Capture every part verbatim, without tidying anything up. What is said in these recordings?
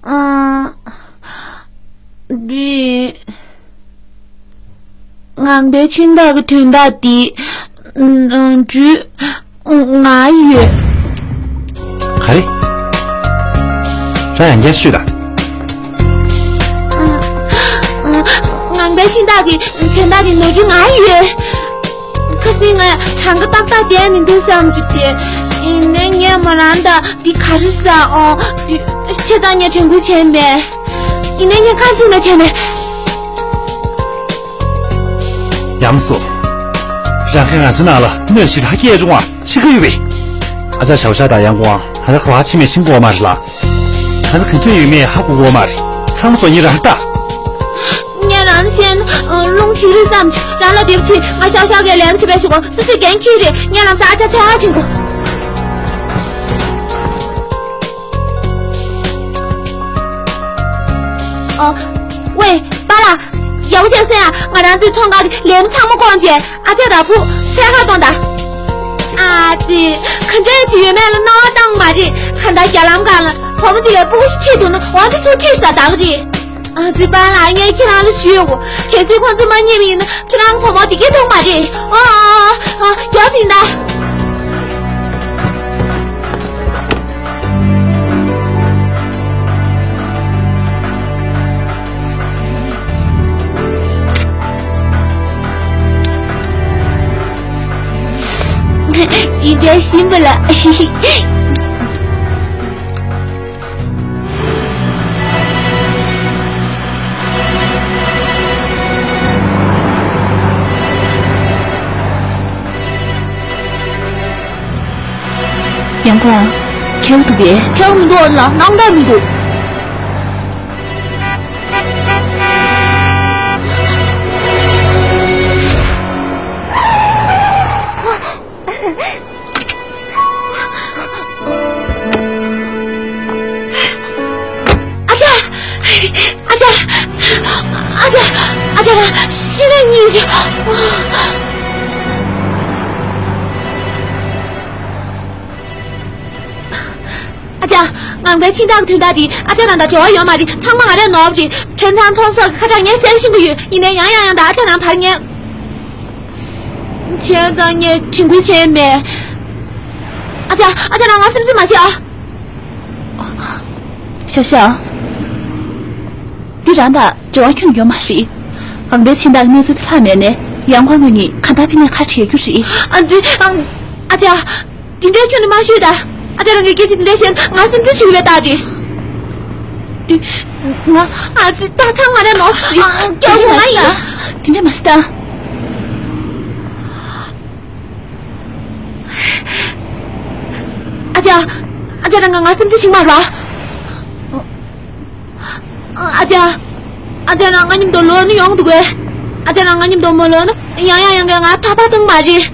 ཨ། འདི། ངང་པའི་ཆིན་བདག་གི་དོན་དག་འདི། ཨ། འགྲུལ། ང་ཡོད། ག་རེ། རང་ཡང་བསྐྱར་ཤོད་དང་། ཨ། ཨ། ངང་པའི་ཆིན་བདག་གི་དོན་དག་འདི་ནོར་འཁྲུལ་ང་ཡོད། ཁ་སང་ང་གྲངས་ཀ་ཏག་ཏག་བསྡད་མི་འདུག་བསམ་བྱུང་སྟེ། ཡིན་ནའི་ངས་མོ་རང་དང་འདི་ག་རེ་ཟ་འོང་། བྱས་ཙང་ངས་དྲན་སྐུལ་བྱས་མེད། ཡིན་ནའི་ངས་ཁ་ཚིག་ལ་བྱས་མེད། ཡམ་སོ། རང་གིས་ང་ཚོའི་ནང་ལ་གནོད་ཞིག་ད་སྐྱེལ་བྱུང་བ་ཤེས་ཀྱི་ཡོད་པས། ཨ་ཅག་ཞའོ་ཞའོ་དང་ཡང་ཀོང་ད་ལྟ་ག་པར་ཕྱིན་མེད་ཤེས་ཀྱི་ཡོད་མ་རེད་ལ། ད་ལྟ་ག་འདྲ་ཡོད་མེད་ཧ་གོ་གི་ཡོད་མ་རེད། ཚང་མ་སོ་ཉིད་རང་ལྟ། ངས་རང་བཤད་ན། ཨ། རླུང་ཆེ་རེད་བསམ་བྱུང་། རང་ལ་འདོད་པ་ཆེ། ང་ཤག་ཤག་གིས་ལས་ཀ་བྱེད་པའི་ཞུ་གོ་སོ་སོས་འགན་འཁྱེར་རེད། ངས་ལམ་སང་ཨ་ཅག་འཚོལ་ག་ཕྱིན་དགོས། ཨ། ཝེ། པཱ་ལགས། ཡག་པོ་བྱས་ཟེར་ཡ། ང་རང་ཚོའི་ཚོང་ཁང་གི་ལས་མི་ཚང་མ་བསྐོངས་བྱས་ཨ་ཅག་དང་བུ་འཚོལ་ག་གཏོང་དང་། ཨ་ཙི། ག་འདྲས་ཅིག་ཡོད་མེད་ལ་སྣང་བ་བཏང་མ་རེད། གང་ལྟར་རྒྱ་ལམ་སྒང་ལ་བུ་མོ་ཅིག་ལ་སྤུ་གུ་ཞིག་ཁྲིད་འདུག་ན་འོ་དེ་ཚོ་ཁྲིད་ཤོག་དང་རེད། ཨ་ཙི། པཱ་ལགས། ངས་ཁྱེད་རང་ལ་ཞུ་ཡོད་གོ་གལ་སྲིད་ཁོང་ཚོས་མ་རྙེད་པ་ཡིན་ན་ཁྱེད་རང་ཁོ་མོ་དེ་གས་མཐོང་མ་རེད། ཨ། ཨ། ཨ། མགྱོགས་ཟིན་ད། དེ་འདྲ་ཞིམ་པ་ལ། ཡང་ཀོང་། ཁྱེར་འདུག་གས། ཁྱེར་མི་འདུག་ལ་སྣང་གྲགས་མི་འདུག་ཨ་ཅག་ཨ་ཅག་ཨ་ཅག་ཨ་ཅག་ལགས། ཤི་ནས་ཉིན་ཞིག་ཨ་ཅག་ངང་པའི་ཆིན་བདག་གི་དོན་དག་འདི་ཨ་ཅག་རང་དང་འབྲེལ་བ་ཡོད་མ་རེད། ཚང་མ་ང་རང་ནོར་བ་རེད། ཁྲེན་ཚང་ཚོང་ས་གི་ཁ་གྲངས་ངས་གསལ་པོ་ཤེས་ཀྱི་ཡོད། ཡིན་ནའི་ཡང་ཡང་ཡང་དང་ཨ་ཅག་རང་བར་ངས། བྱས་ཙང་ངས་དྲན་སྐུལ་བྱས་མེད། ཨ་ཅག་ཨ་ཅག་རང་ང་སེམས་ཁྲལ་མ་བྱེད་ཨ། ཤ་ཤ། འདི་རང་དང་འབྲེལ་བ་ཁྱོན་ཡོད་མ་རེད། ངང་པའི་ཆིན་བདག་གི་གནས་ཚུལ་དེ་ལྷག་མེད་ནས་ཡང་ཁོ་ངོས་ནས་གང་ལྟར་ཕན་ནས་ཁ་བྲལ་རྒྱུ་རེད། ཨ་ཙི། ཨ་ཅག་དེ་འདྲའི་ཁྱོན་ནས་མ་ཤོད་ད། ཨ་ཅག་རང་གིས་སྐད་ཆ་དེ་འདྲ་བཤད་ན་ང་སེམས་ཁྲལ་བྱེད་ཀྱི་ཡོད་པའི་རྟགས་རེད། དེ། ང་། ཨ་ཙི། ད་ཚང་མ་རེད་ནོ། ཨ། སྐྱོ་བོ་ང་ཡིན། དེ་འདྲ་མ་བྱེད་ད། ཨ་ཅག་ཨ་ཅག་རང་ང་ང་སེམས་ཁྲལ་བྱེད་མ་ར། ཨ་ཅག་ཨ་ཅག་རང་ང་མཉམ་དུ་ལོག་ནི་ཡོང་འདུག་གས། ཨ་ཅག་རང་ང་མཉམ་དུ་མ་ལོག་ན་ཡང་ཡང་ཡང་གིས་ང་ཐག་པ་གཏོང་མ་རེད།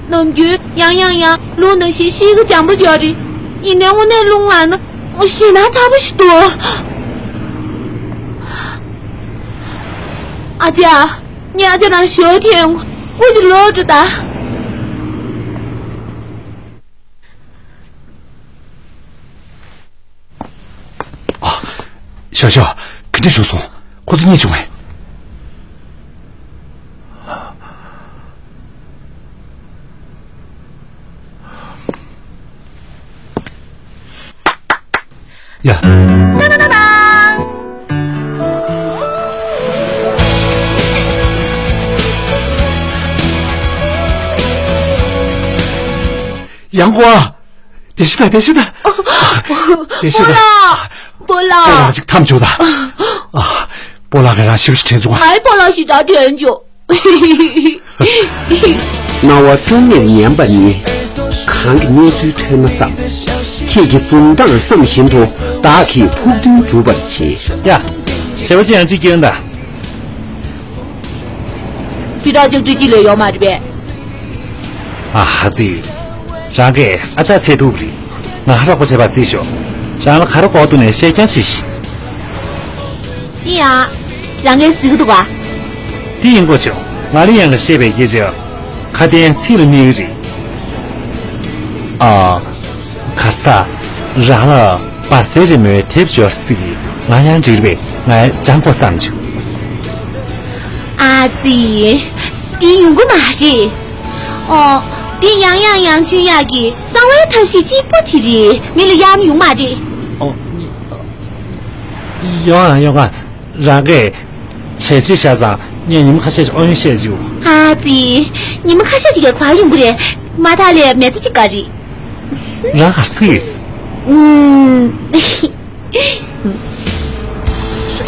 ནམ་རྒྱུན་ཡང་ཡང་ཡང་ལུང་ནང་བཞིན་ཤི་གི་འཇམ་པོ་ཅོག་རེད། ཡིན་ནའི་དངོས་གནས་ལུང་ལ་ན་ཞེད་སྣང་ཚ་པོ་ཞིག་འདུག་ཨ་ཅག་ངས་ཨ་ཅག་རང་ཞོ་ཐེངས་སྐུ་མཁྱེན་ལོག་འགྲོ་ད། ཨ། ཞའོ་ཞའོ། ག་འདྲ་བྱུང་སོང་། ཁོ་ཚོ་རྙེད་བྱུང་ངས། ཡ། ཡང་ཀོང་། དེ་ཤི་ད། དེ་ཤི་ད། དེ་ཤི་ད། སྤོ་ལགས། སྤོ་ལགས། སྤོ་ལགས་ཅིག་ཐམས་ཅད་ད། ཨ། སྤོ་ལགས་ཀྱིས་རང་ཤི་བ་ཞིག་དྲན་བྱུང་ཨ། ཨའི་སྤོ་ལགས་ཤི་ད་དྲན་བྱུང་། རྣ་བ་ཀྲོང་ངེར་ཉན་པ་ནི། གང་གི་གནས་ཚུལ་ཐོས་ན་བསམ། ཁྱེད་ཀྱི་འཛུམ་མདངས་བསམ་བཞིན་དུ་བདག་གིས་ཕུགས་འདུན་འགྲུབ་པར་བྱེད། ཡ། བྱས་པ་ཅི་ཡང་ཅིག་སྐྱོན་དང་། སྤུས་དག་ལྕགས་ཀྲི་གཅིག་ལས་ཡོད་མ་རེད་པས། ཨ་ཧ་ཙི། རང་གིས་ཨ་ཅག་འཚོལ་ཐུབ་རེད། ང་ཧ་རོགས་པ་བྱེད་པ་རྩིས་ཤོག་རང་ལ་ག་རེ་དགོས་འདུག་ནས་བཤད་རྐྱང་བྱེད་ཤིག་ཡིན་ཡང་། རང་གིས་གཟིགས་ཀྱི་འདུག་ག་དེ་ཡིན་དགོས་ཆེ། ང་ལ་ཡང་ག་བཤད་པའི་སྐད་ཆ། ཁ་དན་ཚིག་ལ་གནས་ཀྱི་རེད། ཨ། ག་ས། རང་ལ། པར་སེ་རི་མོའི་དེབ་འབྱོར་སྲིད། ང་ཡང་འགྲིག་རེད། ང་ཡང་སྦྱང་དགོས་བསམ་བྱུང་། ཨ་ཙི། འདི་ཡོང་གི་མ་རེད། ཨོ། འདི་ཡང་ཡང་ཡང་ཆུན་ཡག་གི་གསང་བའི་ཐབས་ཤེས་གཅིག་པོ་དེ་རེད། མི་ལ་གཡར་ན་ཡོང་མ་རེད། ཨོ། ཡོང་ཨ་ཡོང་ཨ། རང་གིས་བྱས་རྗེས་བཞག་ཙང་ངས་ཉི་མ་ཁ་ཤས་ཤིག་ཨོ་ཡོན་བཤད་བཅུག་ཨ་ཙི། ཉི་མ་ཁ་ཤས་ཤིག་ག་ག་ཡོང་གི་རེད། མ་མཐའ་ལ་མི་ཚེ་གཅིག་ག་རེད། རང་ག་སྲིད། ཨུམ།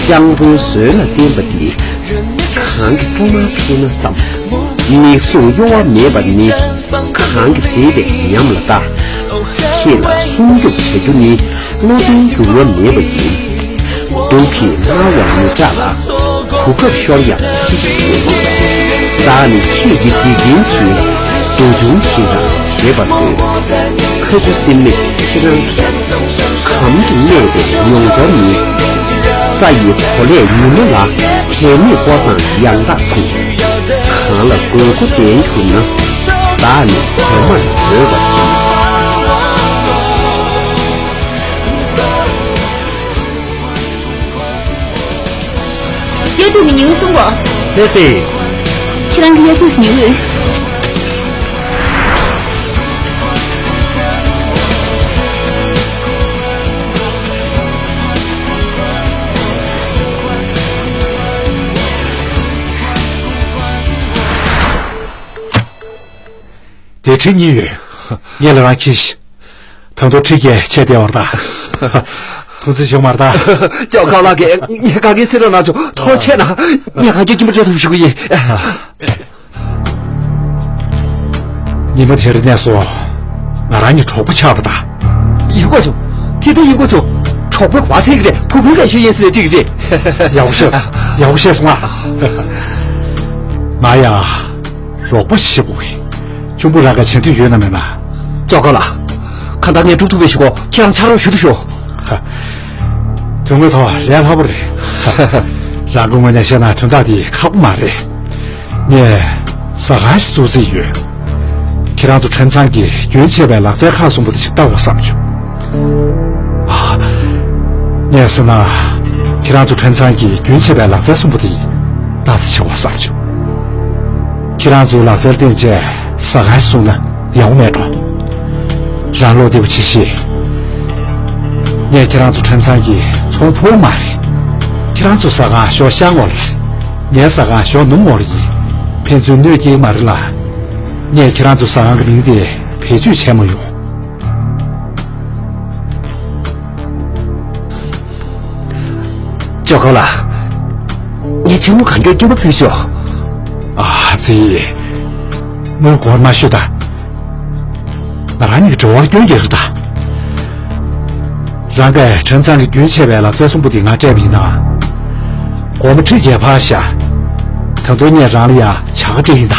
སྤྱང་པོའི་ཟོལ་ལ་བརྟེན་པ་འདི་གང་གི་སྤྲོ་སྣང་འཕེལ་ན་བསམ། མིག་ཟུང་གཡོ་བ་མེད་པ་ནི་གང་གི་མཛེས་པའི་ཉམས་ལ་ལྟ། ཁྱེད་ལ་སྲུང་སྐྱོབ་བྱ་རྒྱུ་ནི་བློ་གཏོང་འགྱུར་བ་མེད་པ་ཡིན། སྡུག་གིས་མནར་བར་མི་སྐྲག་ལ། གོ་སྐབས་ཤོར་ཡང་ཅི་ཞིག་ཡོད། བདག་ནི་ཁྱེད་ཀྱི་འཇིག་རྟེན་གྱི་འདོད་ཆུང་ཞིག་དང་བྱེད་པར་འདོད། ཁ་ཆུ་སེམས་མེད་ཁྱེད་རང་གིས། གམ་དུ་གནས་པའི་མྱོང་ཚོར་ནི། ས་ཡི་གོ་ལས་ཉི་མ་ལ། དལ་མེད་སྐོར་དང་ཡང་དག་མཚུངས། གང་ལ་དགོས་མཁོ་ལྡན་གྱུར་ན། བདག་ནི་གོང་མར་འོས་པར་གྱིས། དབྱར་དུས་ཀྱི་ཉི་འོད་གསུང་གོ། ལགས་སེ། ཁྱེད་རང་གི་དབྱར་དུས་ཀྱི་ཉི་འོད། དེ་ཁྲིད་གཉིས་ཡོད། ངས་ལ་རང་ཁྱེར་ཤིག་ད་དུང་ཁྲིད་ཀྱི་ཆེད་དེ་བར་ད། ཐུགས་རྗེ་ཆེ་མར་ད། ཅོ་ཀའོ་ལགས་ཀྱིས་ངས་ག་གེ་སེ་རོ་ན་ཆོ་ཐོར་ཆེ་ན། ངས་ག་གེ་ཀྱིན་པ་འདྲ་ཐུབ་ཞུ་གི་ཡིན། ཉི་མ་དེར་གནས་སོ། ང་རང་གཉིས་གྲོགས་པོ་ཆགས་པ་ད། ཡིན་གོ་ཆོ། དེ་ད་ཡིན་གོ་ཆོ། གྲོགས་པོའི་བ་ཚིག་རེད། ཕུ་ཕུ་ག་ཤོད་ཡིན་ཟེར་ཏིག་རེད། ཡག་པོ་བཤད་སོང་། ཡག་པོ་བཤད་སོང་ཨ། ང་ཡ། རོགས་པ་ཞིག་དགོས། གཅུང་པོ་རང་ག་བྱེད་འདོད་ཡོད་ན་མེད་ན། ཅོ་ཀའོ་ལགས། གང་ལྟར་ངས་སྒྲུབ་ཐུབ་པའི་ཞུ་གོ། ཁྱེད་རང་ཕྱག་རོགས་ཞུ་དུ་ཤོག་ཧ། དོན་དངོས་ཐོག་ལས་སླ་པོ་རེད། རང་གི་ངོས་ནས་བཤད་ན་དོན་དག་དེ་ཁག་པོ་མ་རེད། ངས་ཟ་ཁང་ཞིག་བཙུགས་རྩིས་ཡོད། ཁྱེད་རང་ཚོ་ཁྲེན་ཚང་གི་རྒྱུན་ཆད་པའི་ལག་རྩལ་ཁག་གསུམ་པོ་དེ་ཞིག་ལྟ་དགོས་བསམ་བྱུང་། ཨ། ངས་ཟེར་ན། ཁྱེད་རང་ཚོ་ཁྲེན་ཚང་གི་རྒྱུན་ཆད་པའི་ལག་རྩལ་གསུམ་པོ་དེ་ལྟ་རྩིས་བྱེད་དགོས་བསམ་བྱུང་། ཁྱེད་རང་ཚོའི་ལག་རྩལ་བསྟན་བྱས་ཟ་ཁང་ཞིག་བཙུགས་ན་ཡག་པོ་མེད་འགྲོ། རང་བློ་བདེ་པོ་བྱེད་ཤིག་ངས་ཁྱེད་རང་ཚོ་ཁྲེན་ཚང་གི་ཚོང་ཕོག་མ་རེད། ཁྱེད་རང་ཚོ་ཟ་ཁང་ཞོག་ཤང་ངོ་ལ་རེད། ངའི་ཟ་ཁང་ཞོག་ནུབ་ངོ་ལ་ཡིན། ཕན་ཚུན་གནོད་སྐྱེལ་མ་རེད་ལ། ངས་ཁྱེད་རང་ཚོ་ཟ་ཁང་གི་མིང་དེ་བེད་སྤྱོད་བྱས་མ་ཡོང་། ཅོ་ཀའོ་ལགས། ངས་ཕྱག་མོ་གང་མགྱོགས་སྐྱིན་པ་ཕུལ་ཤོག་ཨ་ཙི། དངུལ་སྒོར་མ་ཤོད་ད། ང་རང་གཉིས་ཀྱི་འབྲེལ་བར་སྐྱོན་རྒྱག་རེད་ད། རང་གིས་ཁྲེན་ཚང་གི་རྒྱུན་ཆད་པའི་ལག་རྩལ་གསུམ་པོ་དེ་ང་སྤྲད་པ་ཡིན་ན། སྒོར་མོ་ཁྲི་བརྒྱད་ཕར་བཞག་ད་དུང་ངས་རང་ལ་ཡ་བྱ་དགའ་སྤྲད་ཡིན་ད།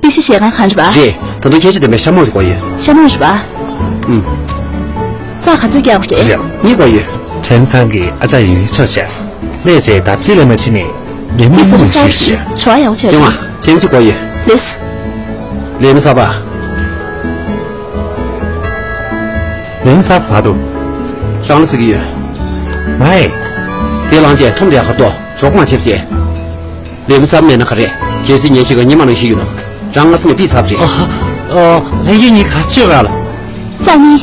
པི་ཤི་ཞལ་ཁང་གང་རེད་པ། རེད། ད་དུང་ཁྱད་ཆོས་ལྡན་པའི་ཤ་མོག་ཞིག་དགོས་ཡོད། ཤ་མོག་རེད་པ། ཨུམ། རྩ་ག་ཚོད་རྒྱག་དགོས་རེད། ཅི་བྱ། གཉིས་དགོས་ཡོད། ཁྲེན་ཚང་གི་ཨ་ཅག་ཡིན་ཆོག་ཤག་ལས་བྱེད་ལྡབ་གཅིག་ལས་མ་ཕྱིན་ནས་ལས་མི་མི་ཟེར་ཉུང་ཟེར་ཤི་ཞིག་ཞིག་ཞོ་ཡག་པོ་བྱས་ཡོང་ཨ། ཅན་ཅི་དགོས་ཡོད། ལེས། ལས་མི་གསར་པ། ལས་མི་གསར་པ་བར་དུ། རང་ལ་ཟེར་གྱི་ཡོད། མ་ཨེ། དེ་ལངས་རྗེས་ཐོམ་རེ་ཁ་ཏོ་རོགས་མ་བྱེད་ཅེས། ལས་མི་གསར་མེད་ན་ག་རེ། གལ་སྲིད་ཉན་ཤེས་ཀ་ཉི་མ་ནང་ཤེས་ཡོད་ན། རང་ང་ས་ནས་ཕུད་ཚར་བ་རེད། ཨ་ཧ། ཨ། ལྷན་རྒྱས་གཉིས་ག་ཅི་ཡོད་ག་ལ། རྩ་གཉིས།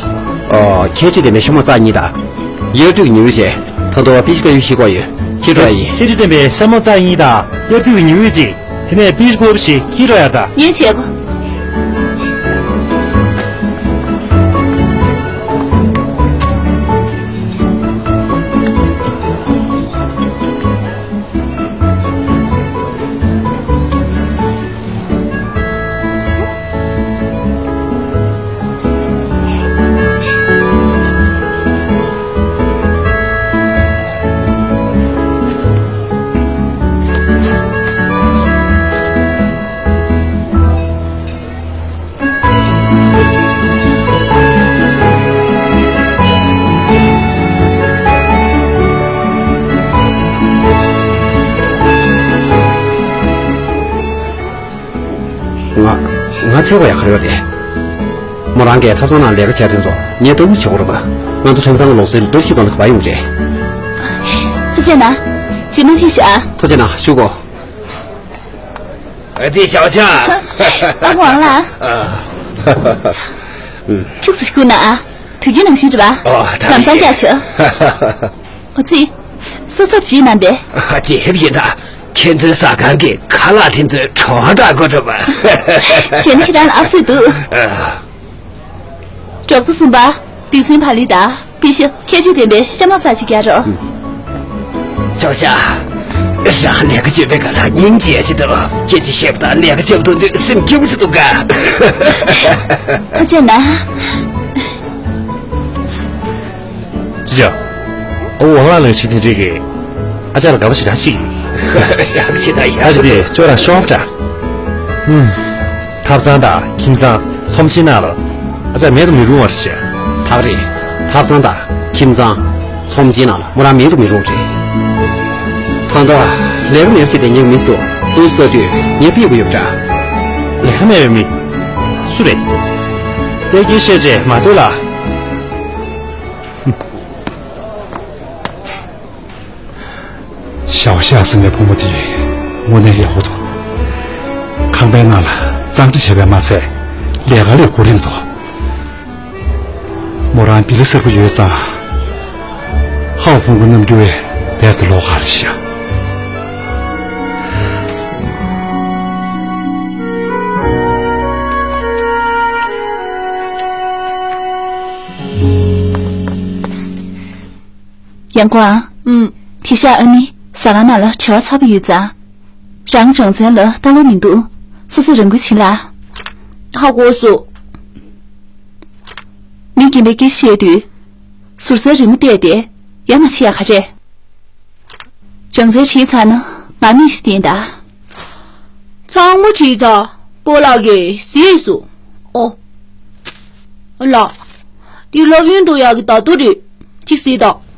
ཨ། ཁྱད་ཆོས་ལྡན་པའི་ཤ་མོག་རྩ་གཉིས་དང་། དབྱར་དུས་ཀྱི་ཉི་འོད་བྱས། ད་དུང་པི་ཤི་ཀ་ཡུ་ཤི་དགོས་ཡོད། ཁྱེད་འགྲོ་ཡ་ཡིན། ཁྱད་ཆོས་ལྡན་པའི་ཤ་མོག་རྩ་གཉིས་དང་དབྱར་དུས་ཀྱི་ཉི་འོད་ཅིག་དེ་ནས་པི་ཤི་ཀ་ཡུ་ཤི་ཁྱེད་འགྲོ་ཡ་ད། ངས་བྱེད་དགོས། ང་ང་ཚེ་བ་ཡག་ག་རེ་ཡོད་རེད། མོ་རང་གིས་ཐབ་ཚང་ནང་ལས་ཀ་བྱས་དོན་ཚོ་ངས་ལྟ་སྐུལ་བྱེད་དགོས་རེད་པ། ང་ཚོ་ཁྲིམས་ཚང་གི་ལུགས་སྲོལ་བསྡུར་ཞིག་གཏོང་ན་ག་པར་ཡོང་གི་རེད། ཐུགས་རྗེ་གནང་། རྗེས་མ་ཕེབས་ཤོག་ཨ། ཐུགས་རྗེ་གནང་བཞུགས་གོ། ཨ་ཙི་ཞའོ་ཞའོ། ཨ་ཁུ་ཝང་ལགས། ཁྱུག་ཙམ་ཞིག་སྒུག་གནང་ཨ། དུས་རྒྱུན་ནང་བཞིན་རེད་པ། ཨོ་ད་ལམ་སང་རེད། རྒྱག་བྱོས། ཨ་ཙི། སོ་སོར་བྱེད་གནང་པས། ཨ་ཅེ་ཧེབ་ཡིན་ད། ཁྱེད་ཚོའི་ཟ་ཁང་གི་ཁ་ལག་དེ་ཚོའི་བྲོ་བ་དག་གོ་འགྲོ་བ། བྱས་ན་ཁྱེད་རང་ལ་ཨབ་སེ་འདུག་ཨ། གྲོགས་ཚོ་གསུམ་པ། དུས་སེང་ཕ་ལི་དང་པི་ཤི་ཁྱད་ཆོས་ལྡན་པའི་ཤ་མོག་ཙག་ཅིག་རྒྱག་རོགས། ཤའོ་ཞའོ། རང་ལས་ཀ་བྱེད་པའི་སྐབས་ལ་སྙིང་རྗེ་ཞིག་འདུག་སྐད་ཆ་བཤད་པ་དང་ལས་ཀ་བྱེད་པ་མཐོང་དུས་སེམས་སྐྱིད་པོ་ཞིག་འདུག་ག་ཐུགས་རྗེ་གནང་། ཅི་བྱེད། ཨོ་ཝང་ལགས་ལ་ཞིག་དེ་འདྲས་ཀྱི། ཨ་ཅག་ལ་དགའ་པོ་ཞེ་དྲག་ཅིག་ཡིན། ཞག་ཅི་ད་ཡག་ཨ་ཅག་དེ་ཅོ་ར་ཤོག་འདྲ། ཨུམ། ཐབ་ཚང་དང་ཁྱིམ་ཚང་ཚོམས་ཆེན་ནང་ལ་ཨ་ཅག་མེད་དུ་མི་རུང་བ་རེད་ཤག་ད་ག་རེད། ཐབ་ཚང་དང་ཁྱིམ་ཚང་ཚོམས་ཆེན་ནང་ལ་མོ་རང་མེད་དུ་མི་རུང་རེད། ད་ལྟ་ལས་ཀ་མེད་པ་བྱས་བསྡད་མཁན་མི་ཞིག་འདུག་ཨུ་ཙི་ལྟ་དུས་ངས་ཕེབས་དགོས་ཡོད་པ་འདྲ། ལས་ཀ་མེད་པའི་མི། སུ་རེད། གཏན་འཁེལ་བཤད་རྗེས་མ་ལྟོས་ལ། ཞའོ་ཞའོ་ཟེར་བའི་བུ་མོ་དེ་དངོས་གནས་ཡག་པོ་འདུག་ཁང་པའི་ནང་ལ་གཙང་སྦྲ་བྱས་པས་མ་ཚད་ལས་ཀ་ལས་གོ་རིམ་འདུག་མོ་རང་བི་ལི་སེར་པོ་ཡོད་ཙང་། ཧའོ་ཧྥུང་གི་རྣམ་འགྱུར་བས་བེར་དུ་ལོག་ག་རེ་ཤག་ཡང་ཀོང་། ཨུམ། དེ་ཤག་ཨ་ནི་ཟ་ཁང་ནང་ལ་བྲེལ་བ་ཚ་པོ་ཡོད་ཙང་། རང་སྦྱོང་ཚན་ལ་ལྟ་ལོང་མི་འདུག་སོ་སོས་རང་འགུལ་བྱེད་ལ། ཧ་གོ་སོང་། མི་རྒན་པས་སྐད་ཆ་བཤད་དུས། ཟུར་ཟའི་རི་མོ་བལྟས་ཏེ་ཡ་མ་བྱེད་ཡ་ག་རེད། སྦྱོང་ཚན་བྲིས་ཚར་ན་ང་མིག་ཞིག་བསྟན་ད། ཚང་མ་བྲིས་ཚར། སྤོ་ལགས་ཀྱིས་གཟིགས་སོང་། ཨོ། ལགས། འདི་སློབ་ཡོན་ཐོབ་ཡག་གི་བརྡ་ཐོ་རེད། གཅིག་གཟིགས་དང་།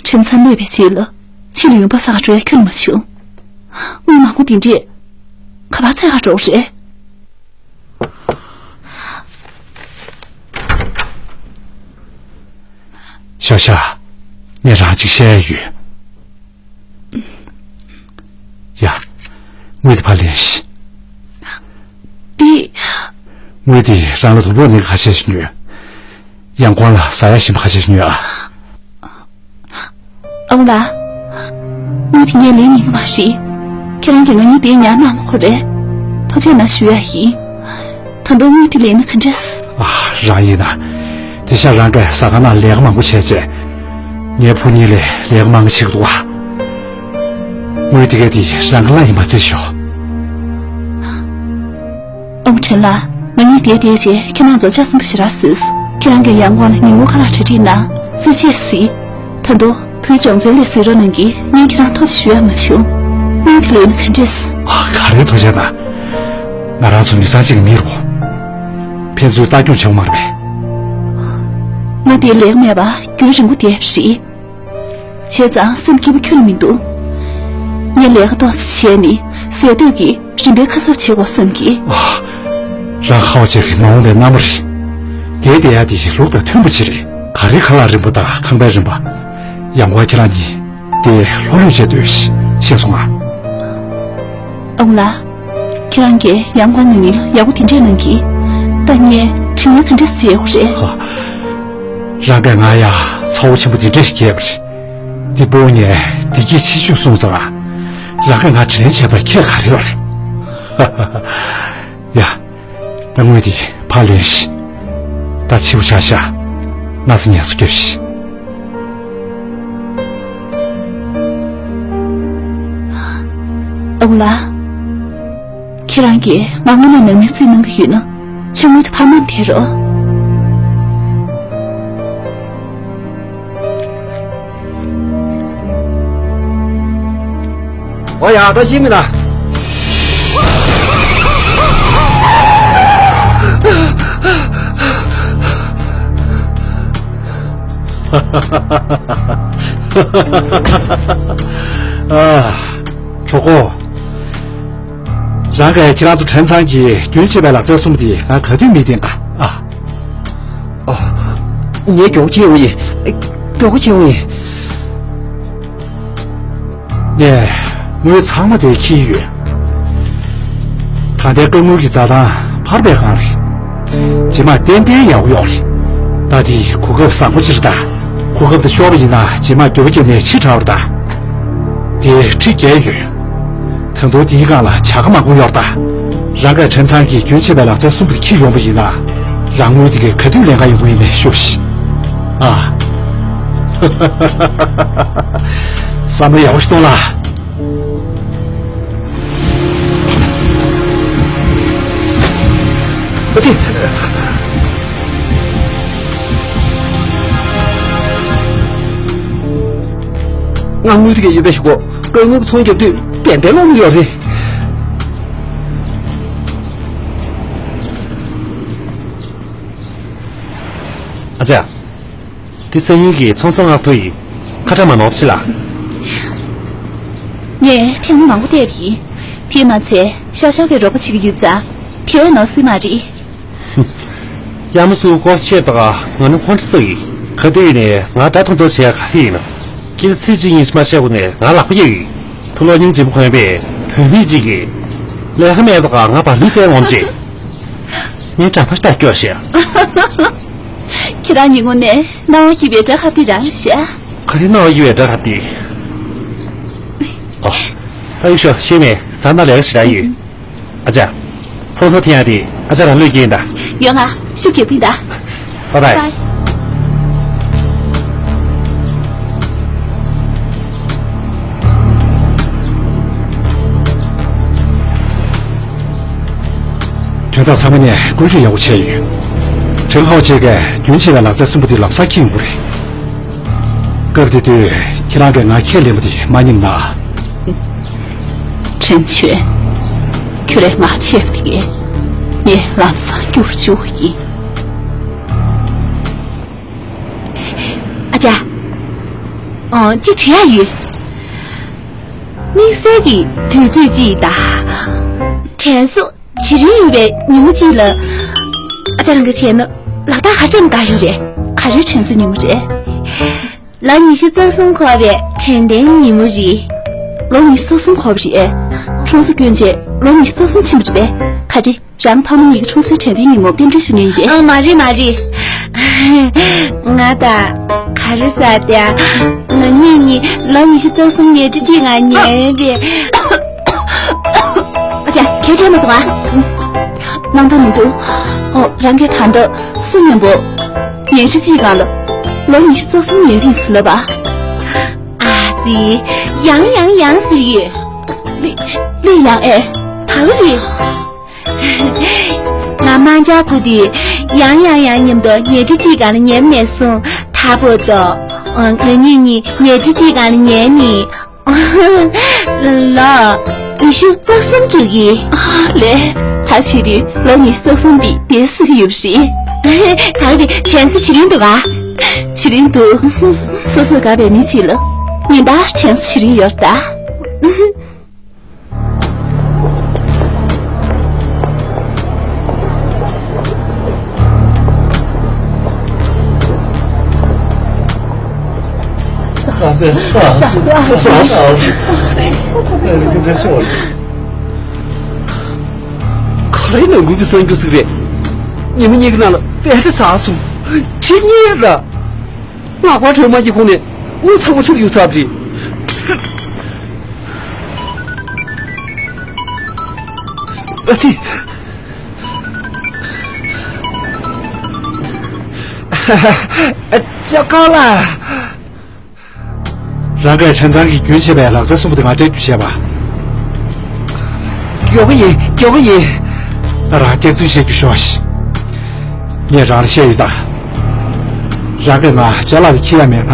ཁྲིམས་ཚང་གནོད་པའི་རྗེས་ལ་ཕྱི་ལ་ཡོང་འབབ་བསགས་ག་འགྲོ་ཡ་ཁྱོན་ནས་མ་བྱུང་། དངུལ་མང་པོ་འདི་འདྲས་ག་པར་འཚོལ་ག་འགྲོ་གི་རེད། ཤ་ཤ། ངས་རང་ཅིག་བཤད་ཡ་ཡོད། ཡ། དངུལ་དེ་ཕར་ལེན་ཤིག་འདི། དངུལ་དེ་རང་ལ་དུག་ཕོག་ནི་ཁ་ཤས་ཤིག་ཉོས། ཡང་ཁོང་ལ་ཟ་ཡ་ཞིམ་པ་ཁ་ཤས་ཤིག་ཉོས་ཨ། ཨ་ཁུ་ལགས། དངུལ་དེ་ངས་ལེན་ཉན་གི་མ་རེད། ཁྱེད་རང་གིས་ང་གཉིས་དེ་ཉར་གནང་མ་དགོས་རེད། ཐུགས་རྗེ་གནང་ཞུ་ཡ་ཡིན། ད་དུང་དངུལ་དེ་ལེན་ན་ག་འདྲས། ཨ། རང་ཡིན་ན། དེ་ཤ་རང་གིས་ཟ་ཁང་ནང་ལས་ཀ་མང་པོ་བྱས་རྗེས། ངའི་བུ་གཉིས་ལས་ལས་ཀ་མང་གི་བྱེད་ཀྱི་འདུག་ཨ། དངུལ་དེ་ག་དེ་རང་གི་ལ་ཡིན་པ་བརྩིས་ཤོག་ཨོ་ཁྲེན་ལགས། ང་གཉིས་དེ་བསྡད་རྗེས་ཁྱེད་རང་ཚོ་ཆ་གསུམ་པ་ཞེ་དྲག་བཟོས། ཁྱེད་རང་གིས་ཡང་ཁོང་ལ་ཉིན་གུང་ཁ་ལག་གྲ་སྒྲིག་གནང་། རྩེད་ཆས་གཟིགས། ད་དུང་བུའི་སྦྱོང་ཚན་ལས་གཟིགས་རོགས་གནང་གི། ངས་ཁྱེད་རང་ཐུགས་རྗེ་ཞུ་ཡ་མ་བྱུང་། དངུལ་དེ་ལེན་ན་ག་འདྲས། ཨ། ག་རེ་ཐུགས་རྗེ་གནང་། ང་རང་ཚོ་མི་ཚང་གཅིག་གི་མི་རེད། ཕན་ཚུན་ལྟ་སྐྱོང་བྱེད་དགོས་མ་རེད་པས། ང་དེ་ལས་མེད་པ་རྒྱུན་རིང་པོ་བསྡད་པ་རེད། བྱས་ཙང་སེམས་སྐྱིད་པོ་ཁྱོན་ནས་མི་འདུག་ངས་ལས་ཀ་ཏོག་ཙམ་བྱས་ནས་ཟས་དུས་ཀྱི་རིན་པའི་ཁ་གསབ་བྱེད་དགོས་བསམ་གི། ཨ། རང་ཧའོ་ཅེ་གི་མ་འོངས་པའི་མནའ་མ་རེད། དེ་བསྡད་ཡ་དེ་ལུགས་དང་མཐུན་པ་ཅིག་རེད། ག་རེ་ཁ་ལག་རིན་པོ་དང་ཁང་པའི་རིན་པ། ཡང་ཁོ་ཁྱེད་རང་གཉིས་དེ་ལྷོད་ལྷོད་བྱས་སྡོད། ཤེས་སོང་ང་། ཨ་ཁུ་ལགས། ཁྱེད་རང་གིས་ཡང་ཁོང་ངེད་གཉིས་ལ་ཡག་པོ་དེ་འདྲས་གནང་གི། ད་ངས་དྲིན་ལན་ག་འདྲས་འཇལ་དགོས་རེད། ཨ། རང་གིས་ང་ཡ་ཚ་བོ་ཆེན་པོ་དེ་འདྲས་ཤིག་བསྐྱལ་བ་རེད། འདི་སྤོ་ངས་བདེ་སྐྱིད་ཆེ་ཤོས་སོང་ཙང་། རང་གིས་ང་དྲིན་ལན་འཇལ་བར་ཁྱད་ག་རེ་ཡོད་རེད། ཡ། ད་དངུལ་དེ་ཕར་ལེན་ཤིག་ད་འཕྱི་བོ་ཆག་ཤག་སྣག་ཚ་ངལ་གསོ་རྒྱབ་ཤིག་ཨ་ཁུ་ལགས། ཁྱེད་རང་གིས་ང་དངོས་གནས་ནང་མི་རྩིས་གནང་གི་ཡོད་ན། ཕྱག་དངུལ་དེ་ཕར་མ་འདེད་རོགས། འོ་ཡ། ད་ཤི་མི་ལ། ཨ། གྲོགས་པོ། རང་གིས་ཁྱེད་རང་ཚོ་ཕྲན་ཚང་གིས་རྒྱུན་ཆད་པའི་ལག་རྩལ་གསུམ་པོ་དེ་ང་ག་དུས་མིས་བསྟན་ད། ཨ། ཨ། ངས་མགྱོགས་པོ་འཁྱེར་འོང་ཡིན། མགྱོགས་པོ་འཁྱེར་འོང་ཡིན། ངས་དངུལ་ཚང་མ་དེ་འཁྱེར་ཡོད། ད་ལྟའི་རྐང་དངུལ་གྱི་འཛའ་ཐང་འཕར་བའི་སྒང་རེད། རྗེས་མ་ཏན་ཏན་ཡག་པོ་ཡོང་རེད། ད་དེ་གོ་སྐབས་བཟང་པོ་ཅིག་རེད་ད། གོ་སྐབས་དེ་ཤོར་བ་ཡིན་ན་རྗེས་མ་འགྱོད་པ་བརྒྱབ་ནས་ཕྱི་དྲགས་པ་རེད་ད། དེ་ཁྲི་བརྒྱད་ཡོད། ད་དུང་དེའི་སྒང་ལ་བྱ་དགའ་མང་པོ་ཡོད་རེད་ད། རང་གིས་ཕྲན་ཚང་གི་རྒྱུན་ཆད་པའི་ལག་རྩལ་གསུམ་པོ་དེ་འཁྱེར་ཡོང་བ་ཡིན་ན། རང་དངུལ་དེ་གའི་ག་དུས་ལེན་ག་ཡོང་གི་ཡིན་ནས་ཤོད་ཤིག། ཨ། བསམ་བློ་ཡག་པོ་ཞིག་གཏོང་ལ། ཨ་ཙི། ང་དངུལ་དེ་གའི་ཡོད་པའི་གཞུག་གུ་རྐང་དངུལ་གྱི་ཚོང་རྒྱབ་དུས་བན་བན་ལོག་ནི་ཡོད་རེད། ཨ་ཅག། འདི་སང་ཉིན་གྱི་ཚོང་ཟོག་མངགས་ཐོ་ཡིན། ཁ་གྲངས་མ་ནོར་བྱེད་ལ། ངས་ཐེངས་མ་མང་པོ་བལྟས་པ་ཡིན། དེས་མ་ཚད་ཤར་ཤར་གྱི་རོགས་པ་བྱེད་ཀྱི་ཡོད་ཙང་། དེ་བས་ནོར་སྲིད་མ་རེད། ཡ་མ་སུ་ཀོ་ཆེ་ཏོག་ང་ནི་ཧོན་ཁྲི་སོ་ཡིན། ག་དུས་ནས་ང་དགྲ་མཐོང་ཐོས་བྱས་ག་ཧི་ཡིན་ནོ། ཁྱེད་ཚིག་གཅིག་གཉིས་མ་བཤད་གོང་ནས་ང་ལག་པ་གཡས་ཡིན། ཐུགས་ལོ་སྙིང་རྗེ་པོ་གོན་པས་བུད་མེད་ཅིག་གིས། ལས་ཀ་མེད་པ་ག་ང་བ་ལུས་བཙལ་ངོམ་ཅིག་ངས་འགྲམ་པ་ལྟ་སྐྱོ་ཤག་ཁྱེད་རང་ཉིན་གུང་ནས་སྣང་བ་སྐྱིད་པའི་སྒྲ་ཁ་དེ་རང་རེད་ཤག་ག་རེ་སྣང་བ་སྐྱིད་པའི་སྒྲ་ཁ་དེ། ཨོ། ད་ཡིག་ཤོག་ཤེས་མེད་ཟ་ན་ལས་ཀ་ཞེ་དྲག་ཡོད། ཨ་ཅག་ཚོང་ཟོག་འཐེན་ཡག་དེ་ཨ་ཅག་རང་ལུས་སྐྱེལ་ཡིན་ད། ཡོང་ང་ཤུགས་རྒྱབ་ཀྱིན་ད། Bye bye. Bye. དོན་དག་ཚང་མ་ནས་བཀོད་སྒྲིག་ཡག་པོ་བྱས་ཡོད། ཁྲེན་ཧའོ་ཅེ་གིས་རྒྱུན་ཆད་པའི་ལག་རྩལ་གསུམ་པོ་དེ་ལམ་སང་འཁྱེར་ཡོང་གི་རེད། སྐབས་དེ་དུས་ཁྱེད་རང་གིས་ང་ཁས་ལེན་པ་དེ་མ་ཉིད་ན། ཁྲེན་ཆོན། ཁྱོད་རང་ང་ཆེ་བ་དེ་ངས་ལམ་སང་བསྐྱུར་བཅུག་གི་ཡིན། ཨ་ཅག་ཨོ། ཅི་དྲན་ཡག་ཡོད། དམིགས་བསལ་གྱི་དུས་ཚོད་ཅིག་དང་། དྲན་གསོ་བྱེད་རིན་ཡོད་པའི་ཉིན་མོ་ཅིག་ལ། ཨ་ཅག་རང་གིས་བྱས་ན་ལག་རྟགས་ག་འདྲ་འགའ་ཡོད་རེད། ག་རེ་དྲན་གསོ་ཉིན་མོ་རེད། ལོ་ཉི་ཤུ་རྩ་གསུམ་འཁོར་བའི་དྲན་རྟེན་ཉིན་མོ་རེད། ལོ་ཉི་ཤུ་རྩ་གསུམ་འཁོར་བ་རེད། ཁྲོམ་ས་སྐྱོན་བྱས་ལོ་ཉི་ཤུ་རྩ་གསུམ་ཕྱིན་པ་རེད་པས། ག་རེ། རང་ཕ་མ་གཉིས་ཀྱི་ཁྲོམ་སའི་དྲན་རྟེན་ཉིན་མོར་རྟེན་འབྲེལ་ཞུ་མཁན་ཡིན་པས། ཨ། མ་རེད་མ་རེད། ང་ད་ག་རེ་ཟེར་དེ། ང་གཉིས་གཉིས་ལོ་ཉི་ཤུ་རྩ་གསུམ་ཉལ་ཁྲི་གཅིག་སྒང་ཉལ་བས། ཨ་ཅག་གལ་ཆེ་མ་སོང་ཨ། སྣང་དག་མི་འདུག་ཨོ། རང་གིས་ད་ལྟ་སུ་མཉམ་པོ་ཉལ་ཁྲི་གཅིག་སྒང་ལ་ལོ་ཉི་ཤུ་རྩ་གསུམ་ཉལ་གྱི་ཡིན་ཟེར་ལབ་པ། ཨ་ཙི། ཡང་ཡང་ཡང་ཟེར་ཡོད། ལི། ལི་ཡང་ཨེ། ད་ག་རེད། ང་མང་ཇག་སྐུ་དུས་ཡང་ཡང་ཡང་མཉམ་དུ་ཉལ་ཁྲི་གཅིག་སྒང་ལ་ཉལ་མེད་སོང་། ད་བར་དུ་ང་གཉིས་གཉིས་ཉལ་ཁྲི་གཅིག་སྒང་ལ་ཉལ་ནས་ལོ་ཉི་ཤུ་རྩ་གསུམ་འགྲོ་གི། ཨ་ལས། ད་བྱེད་དུས་ལོ་ཉི་ཤུ་རྩ་གསུམ་འདི་བསྡད་སྲིད་ཀྱི་ཡོད་པ་རེད། ད་ག་རེད། དྲན་གསོ་བྱེད་རིན་འདུག་ག་བྱེད་རིན་འདུག་སོ་སོར་དགའ་བའི་མི་གཅིག་ལ་ཉིན་ལྟར་དྲན་གསོ་བྱེད་རིན་ཡོད་ད། ག་རེ་ནང་ཁུལ་གྱི་གསར་འགྱུར་ཟིག་རེད། ཉི་མ་གཉིས་ཀྱི་ནང་ལ་དཔེ་དེ་ཟག་སོང་། ཁྲི་གཉིས་ལ། ལག་པ་གྲོལ་མ་གྱི་ཁོང་ནས་དངུལ་ཚང་མ་ཆུར་གཡུག་ཚར་བ་རེད། ཨ་ཙི། ལྕགས་དཀར་ལགས། རང་གིས་ཕྲན་ཚང་གི་རྒྱུན་ཆད་པའི་ལག་རྩལ་གསུམ་པོ་དེ་ང་སྤྲད་རྒྱུ་བྱས་པ། མགྱོགས་པོ་ཡིན། མགྱོགས་པོ་ཡིན། ད་རང་སྐྱག་རྫུན་བཤད་རྒྱུ་ཤོག་ཤིག་ངས་རང་ལ་བཤད་ཡོད་ད། རང་གིས་ང་ཅ་ལག་དེ་འཁྱེར་ཡ་མེད་ན།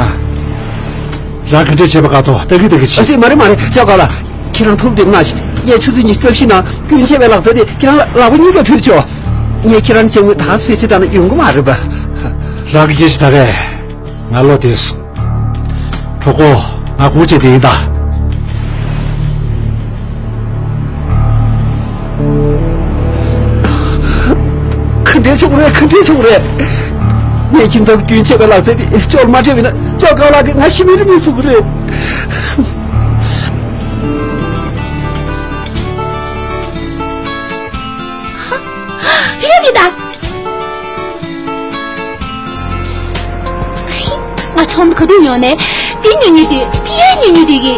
རང་ག་འདྲ་བྱས་པ་དགའ་ཐོག་ལྟ་གི་ལྟ་གི་བྱེད། ཨ་ཙི། མ་རེད་མ་རེད། ལྕགས་དཀར་ལགས། ཁྱེད་རང་ཐུགས་བདེ་མོ་གནང་ཞིག་ངས་ཆུ་ཚོད་ཉི་ཤུ་རྩ་བཞི་ནང་རྒྱུན་ཆད་པའི་ལག་རྩལ་དེ་ཁྱེད་རང་ལ་ལག་པ་གཉིས་ཀ་ཕུལ་ཆོག་ངས་ཁྱེད་རང་ལ་ཅང་མོས་ད་ག་སེ་ཕལ་ཆེར་བཏང་ན་ཡོང་གི་མ་རེད་པ། རང་གི་སྐད་ཆ་ད་གས་ང་བློ་བདེ་སོང་། གྲོགས་པོ། ང་སྒུག་བྱས་བསྡད་ཡིན་ད། ག་འདྲས་བྱུང་རེད། ག་འདྲས་བྱུང་རེད། ངས་ཁྱིམ་ཚང་གི་རྒྱུན་ཆད་པའི་ལག་རྩལ་དེ་ཅོག་མ་སྤྲད་པ་ཡིན་ན། ཅོག་གང་ལགས་ཀྱིས་ང་ཤི་མི་རི་མི་གསུང་གི་རེད། ཡོད་ཀྱི་ད། ང་ཁྲོམ་ག་དུས་ཡོང་ནས་འདི་ཉོ་ཉོ་དུས་ཕི་ཡ་ཉོ་ཉོ་དུས་ཀྱི།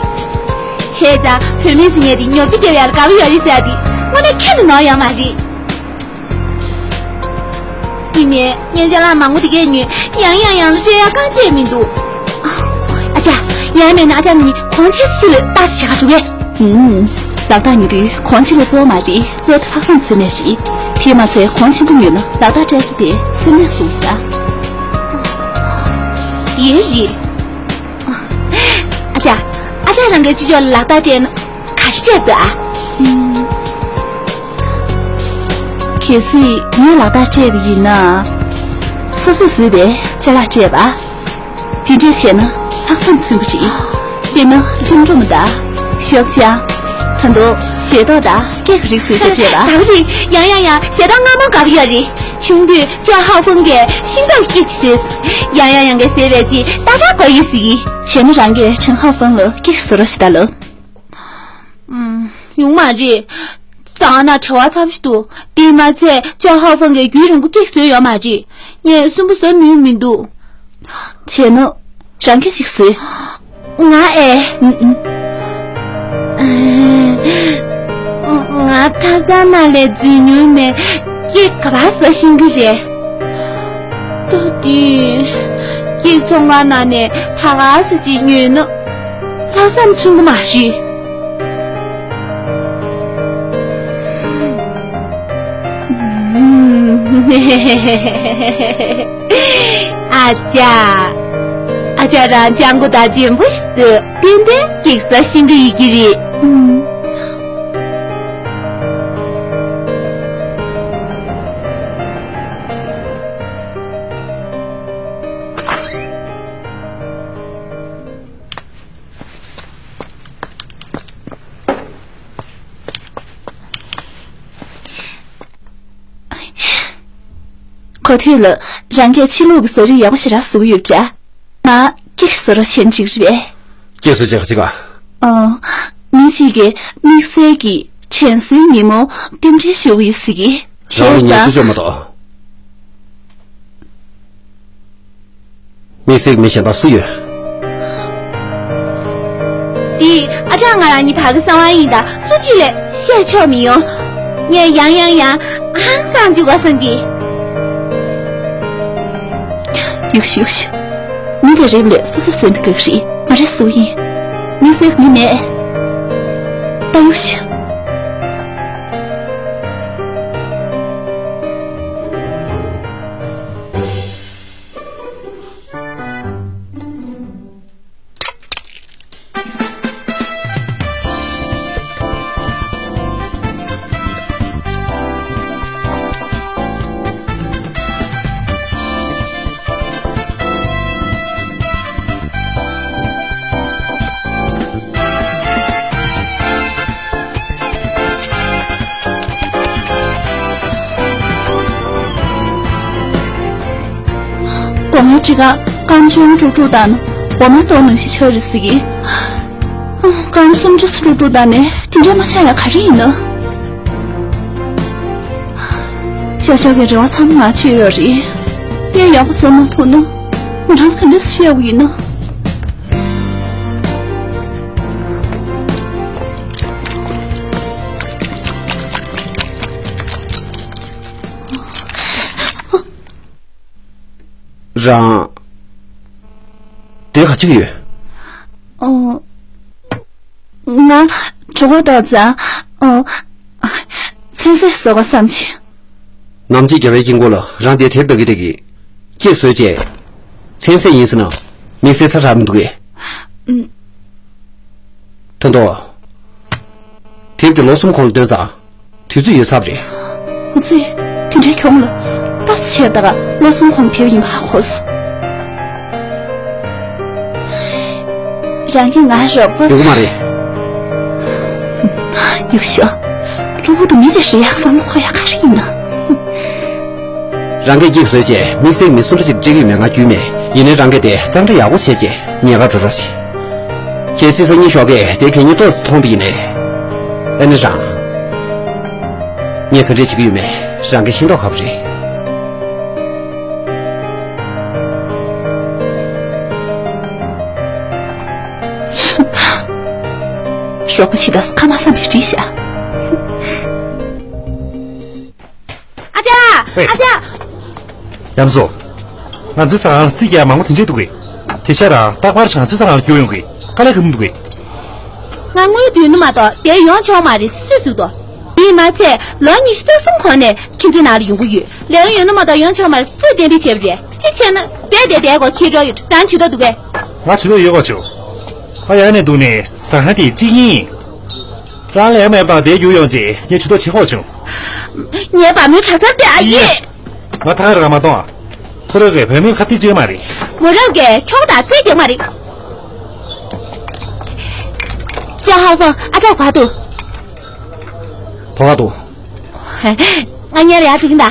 བྱས་ཙང་བུད་མེད་ཟེར་མཁན་དེ་ཉོ་ཆ་རྒྱབ་ཡག་ལ་དགའ་པོ་ཡོད་རེད་ཟེར་ཡག་དེ་དངོས་གནས་ཁྱོན་ནས་ནོར་ཡོད་མ་རེད། དེ་ནས་སྔོན་ཆད་ལྷག་མང་པོ་དེ་གས་ཉོས། ཡང་ཡང་ཡང་ལ་སྤྲད་ཡག་རྐང་རྗེས་མི་འདུག་ཨ་ཅག་ཡང་མེད་ན་ཨ་ཅག་ནི་གོང་ཆེ་ཞིག་ལ་ལྟ་ཞིག་ག་འགྲོ་གས། ཧུམ། ལག་རྟགས་ཉོ་དུས་གོང་ཆེ་ལ་གཙོ་བོ་མ་རེད། གཙོ་བོ་དེ་ལྷག་བསམ་ཚོད་མེད་རེད། དེས་མ་ཚད་གོང་ཆེན་པོ་ཉོས་ན་ལག་རྟགས་སྤྲད་ས་དེ་སེམས་ནས་བཟུང་ད། དེ་རེད། ཨ་ཅག་ཨ་ཅག་རང་གིས་ཕྱི་ཕྱོགས་ལ་ལག་རྟགས་སྤྲད་ན་ག་རེ་སྤྲད་འདུག་ཨ། ཨུམ། གལ་སྲིད་ངས་ལག་རྟགས་སྤྲད་པ་ཡིན་ན། སོ་སོས་བཟོས་པའི་ཅ་ལག་སྤྲད་པ། དེ་འདྲས་བྱས་ན་ལྷག་བསམ་མཚོན་གྱི་རེད། དཔེར་ན་ལྕེམ་སྒྲོམ་དང་། ཤོག་བྱང་། ད་དུང་ཞལ་ཏོག་དང་ཀེག་རིགས་བཟོས་བྱས་སྤྲད་པ། དགའ་པོ་རེད། ཡང་ཡང་ཡང་ཞལ་ཏོག་མངར་མོ་དགའ་པོ་ཡོད་རེད། ཆུང་དུས་ཅོ་ཧའོ་ཧྥུང་གིས་ཤིང་ཏོག་གི་ཀེག་བཟོས། ཡང་ཡང་ཡང་གིས་བཟོས་པའི་ཅི་ཏག་ཏག་དགོས་ཡོད་ཟེར་གི། བྱས་ན་རང་གིས་ཁྲེན་ཧའོ་ཧྥུང་ལ་ཀེག་བཟོ་རོགས་ཞེས་ད་ལབ། ཨུམ། ཡོང་མ་རེད། ཙང་ན་བྲེལ་བ་ཚ་པོ་ཞིག་འདུག་དེས་མ་ཚད་ཅོ་ཧའོ་ཧྥུང་གིས་རྒྱུན་རིང་པོ་ཀེག་བཟོས་ཡོད་མ་རེད། ངས་སུན་པོ་བཟོ་ནུས་མི་འདུག་བྱས་ན་རང་གིས་ཅིག་བཟོས། ང་ཨེ། ཨུམ་ཨུམ། ང་ཐབ་ཚང་ནང་ལ་འཛུལ་མྱོང་མེད། ཀེག་ག་པར་བཟོ་ཤེས་ཀྱི་རེད། ལྟོས་དུས། ཀེག་ཚོང་ཁང་ནང་ནས་ད་ག་ཟེ་ཅིག་ཉོས་ན་ལྷག་བསམ་མཚོན་གྱི་མ་རེད། ཨ་ཅག་ཨ་ཅག་རང་སྤྱང་པོ་དང་འཇོན་པོ་ཞིག་འདུག་ཏན་ཏན་ཀེག་བཟོ་ཤེས་ཀྱི་ཡོད་ཀྱི་རེད། གོ་ཐོས་ལ་རང་གིས་ཕྱི་ལོགས་ཀྱི་ཟ་རིགས་ཡག་པོ་ཞེ་དྲག་བཟོ་གི་ཡོད་པ་འདྲ། ང་ཀེག་བཟོ་རོགས་བྱེད་ན་འགྲིག་རེད་པས། ཀེག་བཟོ་བྱེད་ག་ཅིག་ག་ཨང་། མི་གཅིག་གིས་དམིགས་བསལ་གྱི་དྲན་གསོའི་ཉིན་མོ་རྟེན་འབྲེལ་ཞུ་གི་ཡོད་ཟེར་གི། རང་ལ་ངལ་གསོ་བཅོས་མ་གཏོགས། དམིགས་བསལ་གྱི་མི་གཞན་དག་སུ་ཡོད། འདི་ཨ་ཅག་ང་རང་གཉིས་བར་གྱི་གསང་བ་ཡིན། ད་སུ་གཅིག་ལ་བཤད་ཆོག་མི་ཡོང་། ངས་ཡང་ཡང་ཡང་ཧང་སངས་འཇུག་པ་བསམ་གི། ཡུག་ཤུ་ཡུག་ཤུ། མི་དེ་རེབ་ལས་སོ་སོ་བཟོས་ན་དགའ་གི་རེད། ང་རེ་སུ་ཡིན། དམིགས་བསལ་གྱི་མི་མེད། ད་ཡུག་ཤུ། དགོང་མོའི་སྤྲི་ཁ་སྐམ་ཆུང་དཀྲུག་དཀྲུག་བཏང་ན་འོ་མ་གཏོར་ནང་བཞིན་ཆགས་རེད་ཟེར་གི། སྐམ་སུམ་ཅུ་དཀྲུག་དཀྲུག་བཏང་ནས་དེ་འདྲ་མ་ཆགས་ཡག་ག་རེ་ཡིན་ན། ཤ་ཤ་གི་རེ་བ་ཚང་མ་ང་ཆོད་ཡོད་རེད། དེ་ཡག་པོ་བཟོ་མ་ཐུབ་ན་ང་རང་ག་འདྲ་ཤི་ཡག་ཡིན་ན། རང་། དེ་ག་ཅིག་ཡོད། ཨོ། ང་གྲོད་ཁོག་ལྟོགས་ཙང་། ཨོ། ཚོད་བསྲེ་བཟོ་དགོས་བསམ་བྱུང་། ནམ་ཕྱེད་རྒྱལ་བའི་དཀྱིལ་འཁོར་ལ་རང་དེ་དེབ་ལྟ་གི་ལྟ་གི། ཁྱེད་བཟོས་རྗེས། ཚོད་བསྲེ་ཡིན་ཟེར་ན་དམིགས་བསལ་ཚ་དྲགས་མི་འདུག་གས། ཨུམ། ཐོན་ཐོ། དེབ་དེ་ལོ་གསུམ་གོང་ལ་བཏོན་ཙང་། དུས་ཚོད་ཡོལ་ཚར་བ་རེད། ཧུ་ཙི། དེ་འདྲའི་གྱོང་ལ། ད་ཆེ་ད་ག་ལོ་གསུམ་གོང་དེབ་ཡིན་པ་ཧ་གོ་སོང་། རང་གིས་ང་རོགས་པ། ཡོང་གི་མ་རེད། ཡག་ཤོས། གློ་བུར་དུ་མི་དེ་རེད་ཡག་བསམ་བློ་འཁོར་ཡག་ག་རེ་ཡིན་ན། རང་གིས་སྐྱིད་བཟོས་རྗེས་དམིགས་བསལ་མི་སུ་འདྲ་ཞིག་སྤྲད་ཀྱི་ཡོད་མེད་ང་རྒྱུས་མེད། ཡིན་ནའི་རང་གིས་དེ་གཙང་སྦྲ་ཡག་པོ་བྱས་རྗེས་ཉེན་ཁ་འགྲོ་རོགས་བྱེད། ཁྱེད་སྲིད་ས་གཉིས་ཤོག་གས་དེ་གད་སྙིགས་ཏོག་ཙམ་མཐོང་བ་ཡིན་ནའི། ཨེ་ནི་རང་། ངས་ག་འདྲས་བྱེད་ཀྱི་ཡོད་མེད་རང་གིས་ཤེས་མདོག་ཁ་པོ་རེད། ཞོགས་པ་ཕྱི་ལ་ཁ་མ་བསམ་པའི་བྲིས་ཤག་ཨ་ཅག་ཨེ། ཨ་ཅག་ཡམ་སོ། ང་ཚོའི་ཟ་ཁང་ལ་རྩིས་རྒྱག་མང་པོ་དེ་འདྲས་འདུག་གས། དེ་ཤ་ར་རྟག་པར་ང་ཚོའི་ཟ་ཁང་ལ་རྒྱུགས་ཡོང་གི། དཀའ་ལས་ཁག་པོ་འདུག་གས། ང་དངུལ་བསྡུས་ནི་མ་གཏོགས་དེ་ཡོང་ཆོག་མ་རེད་སུས་ཟེར་དོ། དེས་མ་ཚད་ལོ་ཉི་ཤུ་རྩ་གསུམ་གོང་ནས་ཁྱིམ་མཚེས་ནང་ལ་ཡོང་གི་ཡོད། ལས་ཀ་ཡོད་ན་མ་གཏོགས་ཡོང་ཆོག་མ་རེད། སུས་གཏན་འབེབས་བྱས་པ་རེད། གཅིག་བྱས་ན་རྦད་དེ་དེའི་སྐོར་ཁྱེད་རོགས་ཡོད་རང་ཇུས་གཏོགས་འདུག་གས། ང་ཇུས་གཏོགས་ཡོད་གོ་ཆོ། ཨ་ཡ་ནས་འདུག་ནས་ཟ་ཁང་དེ་གཅིག་ཡིན། རང་ལས་མེད་པ་དེ་རྒྱུགས་ཡོང་རྗེས་ངས་ཇུས་གཏོགས་བྱེད་ཁོག་བྱུང་། ངའི་བ་མོའི་གྲྭ་ཚང་དེ་ཨ་ཡེ། ང་ཐག་ར་མ་གཏོང་ཨ། ཐོ་རེ་གའི་བུད་མེད་ཁ་གཏད་བྱེད་མ་རེད། མོ་རབ་ཀྱི་ཁྱོག་དང་རྩེད་རྒྱག་མ་རེད། ཅང་ཧའོ་ཧྥང་ཨ་ཅག་བར་དུ། ཐོ་བ་དུ། ང་ཉལ་ཡག་འགྲོ་གིན་ད།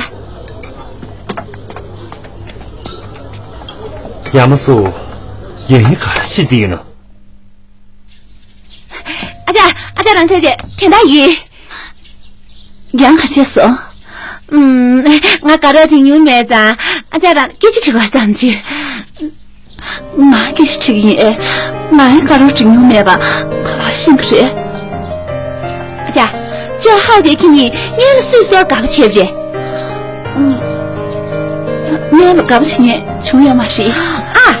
ཡ་མ་སུ། ཡོན་ཧི་ག་རེ་བྱེད་རྩིས་ཡིན་ནོ། ཨ་ཅག་ཨ་ཅག་རང་ཚེ་རྗེས་དྲན་ད་ཡིན། རྒྱང་ག་ཆེ་སོ། ཨུམ། ང་དགའ་རབ་དྲན་མྱོང་མེད་ཙང་ཨ་ཅག་རང་སྐད་ཆ་དྲི་བ་བསམ་གྱི། ང་སྐད་ཆ་དྲི་གི་ཡིན་ཨེ། ང་ཡང་དགའ་རབ་དྲན་མྱོང་མེད་པ་ག་པར་ཤེས་ཀྱི་རེད། ཨ་ཅག་ཅོ་ཧའོ་ཅེ་ཁྱེད་གཉིས་སྔོན་ལ་སུས་སུ་དགའ་པོ་བྱས་པ་རེད། ཨུམ། སྔོན་ལ་དགའ་པོ་བྱེད་མཁན་བྱུང་ཡོད་མ་རེད། ཨ།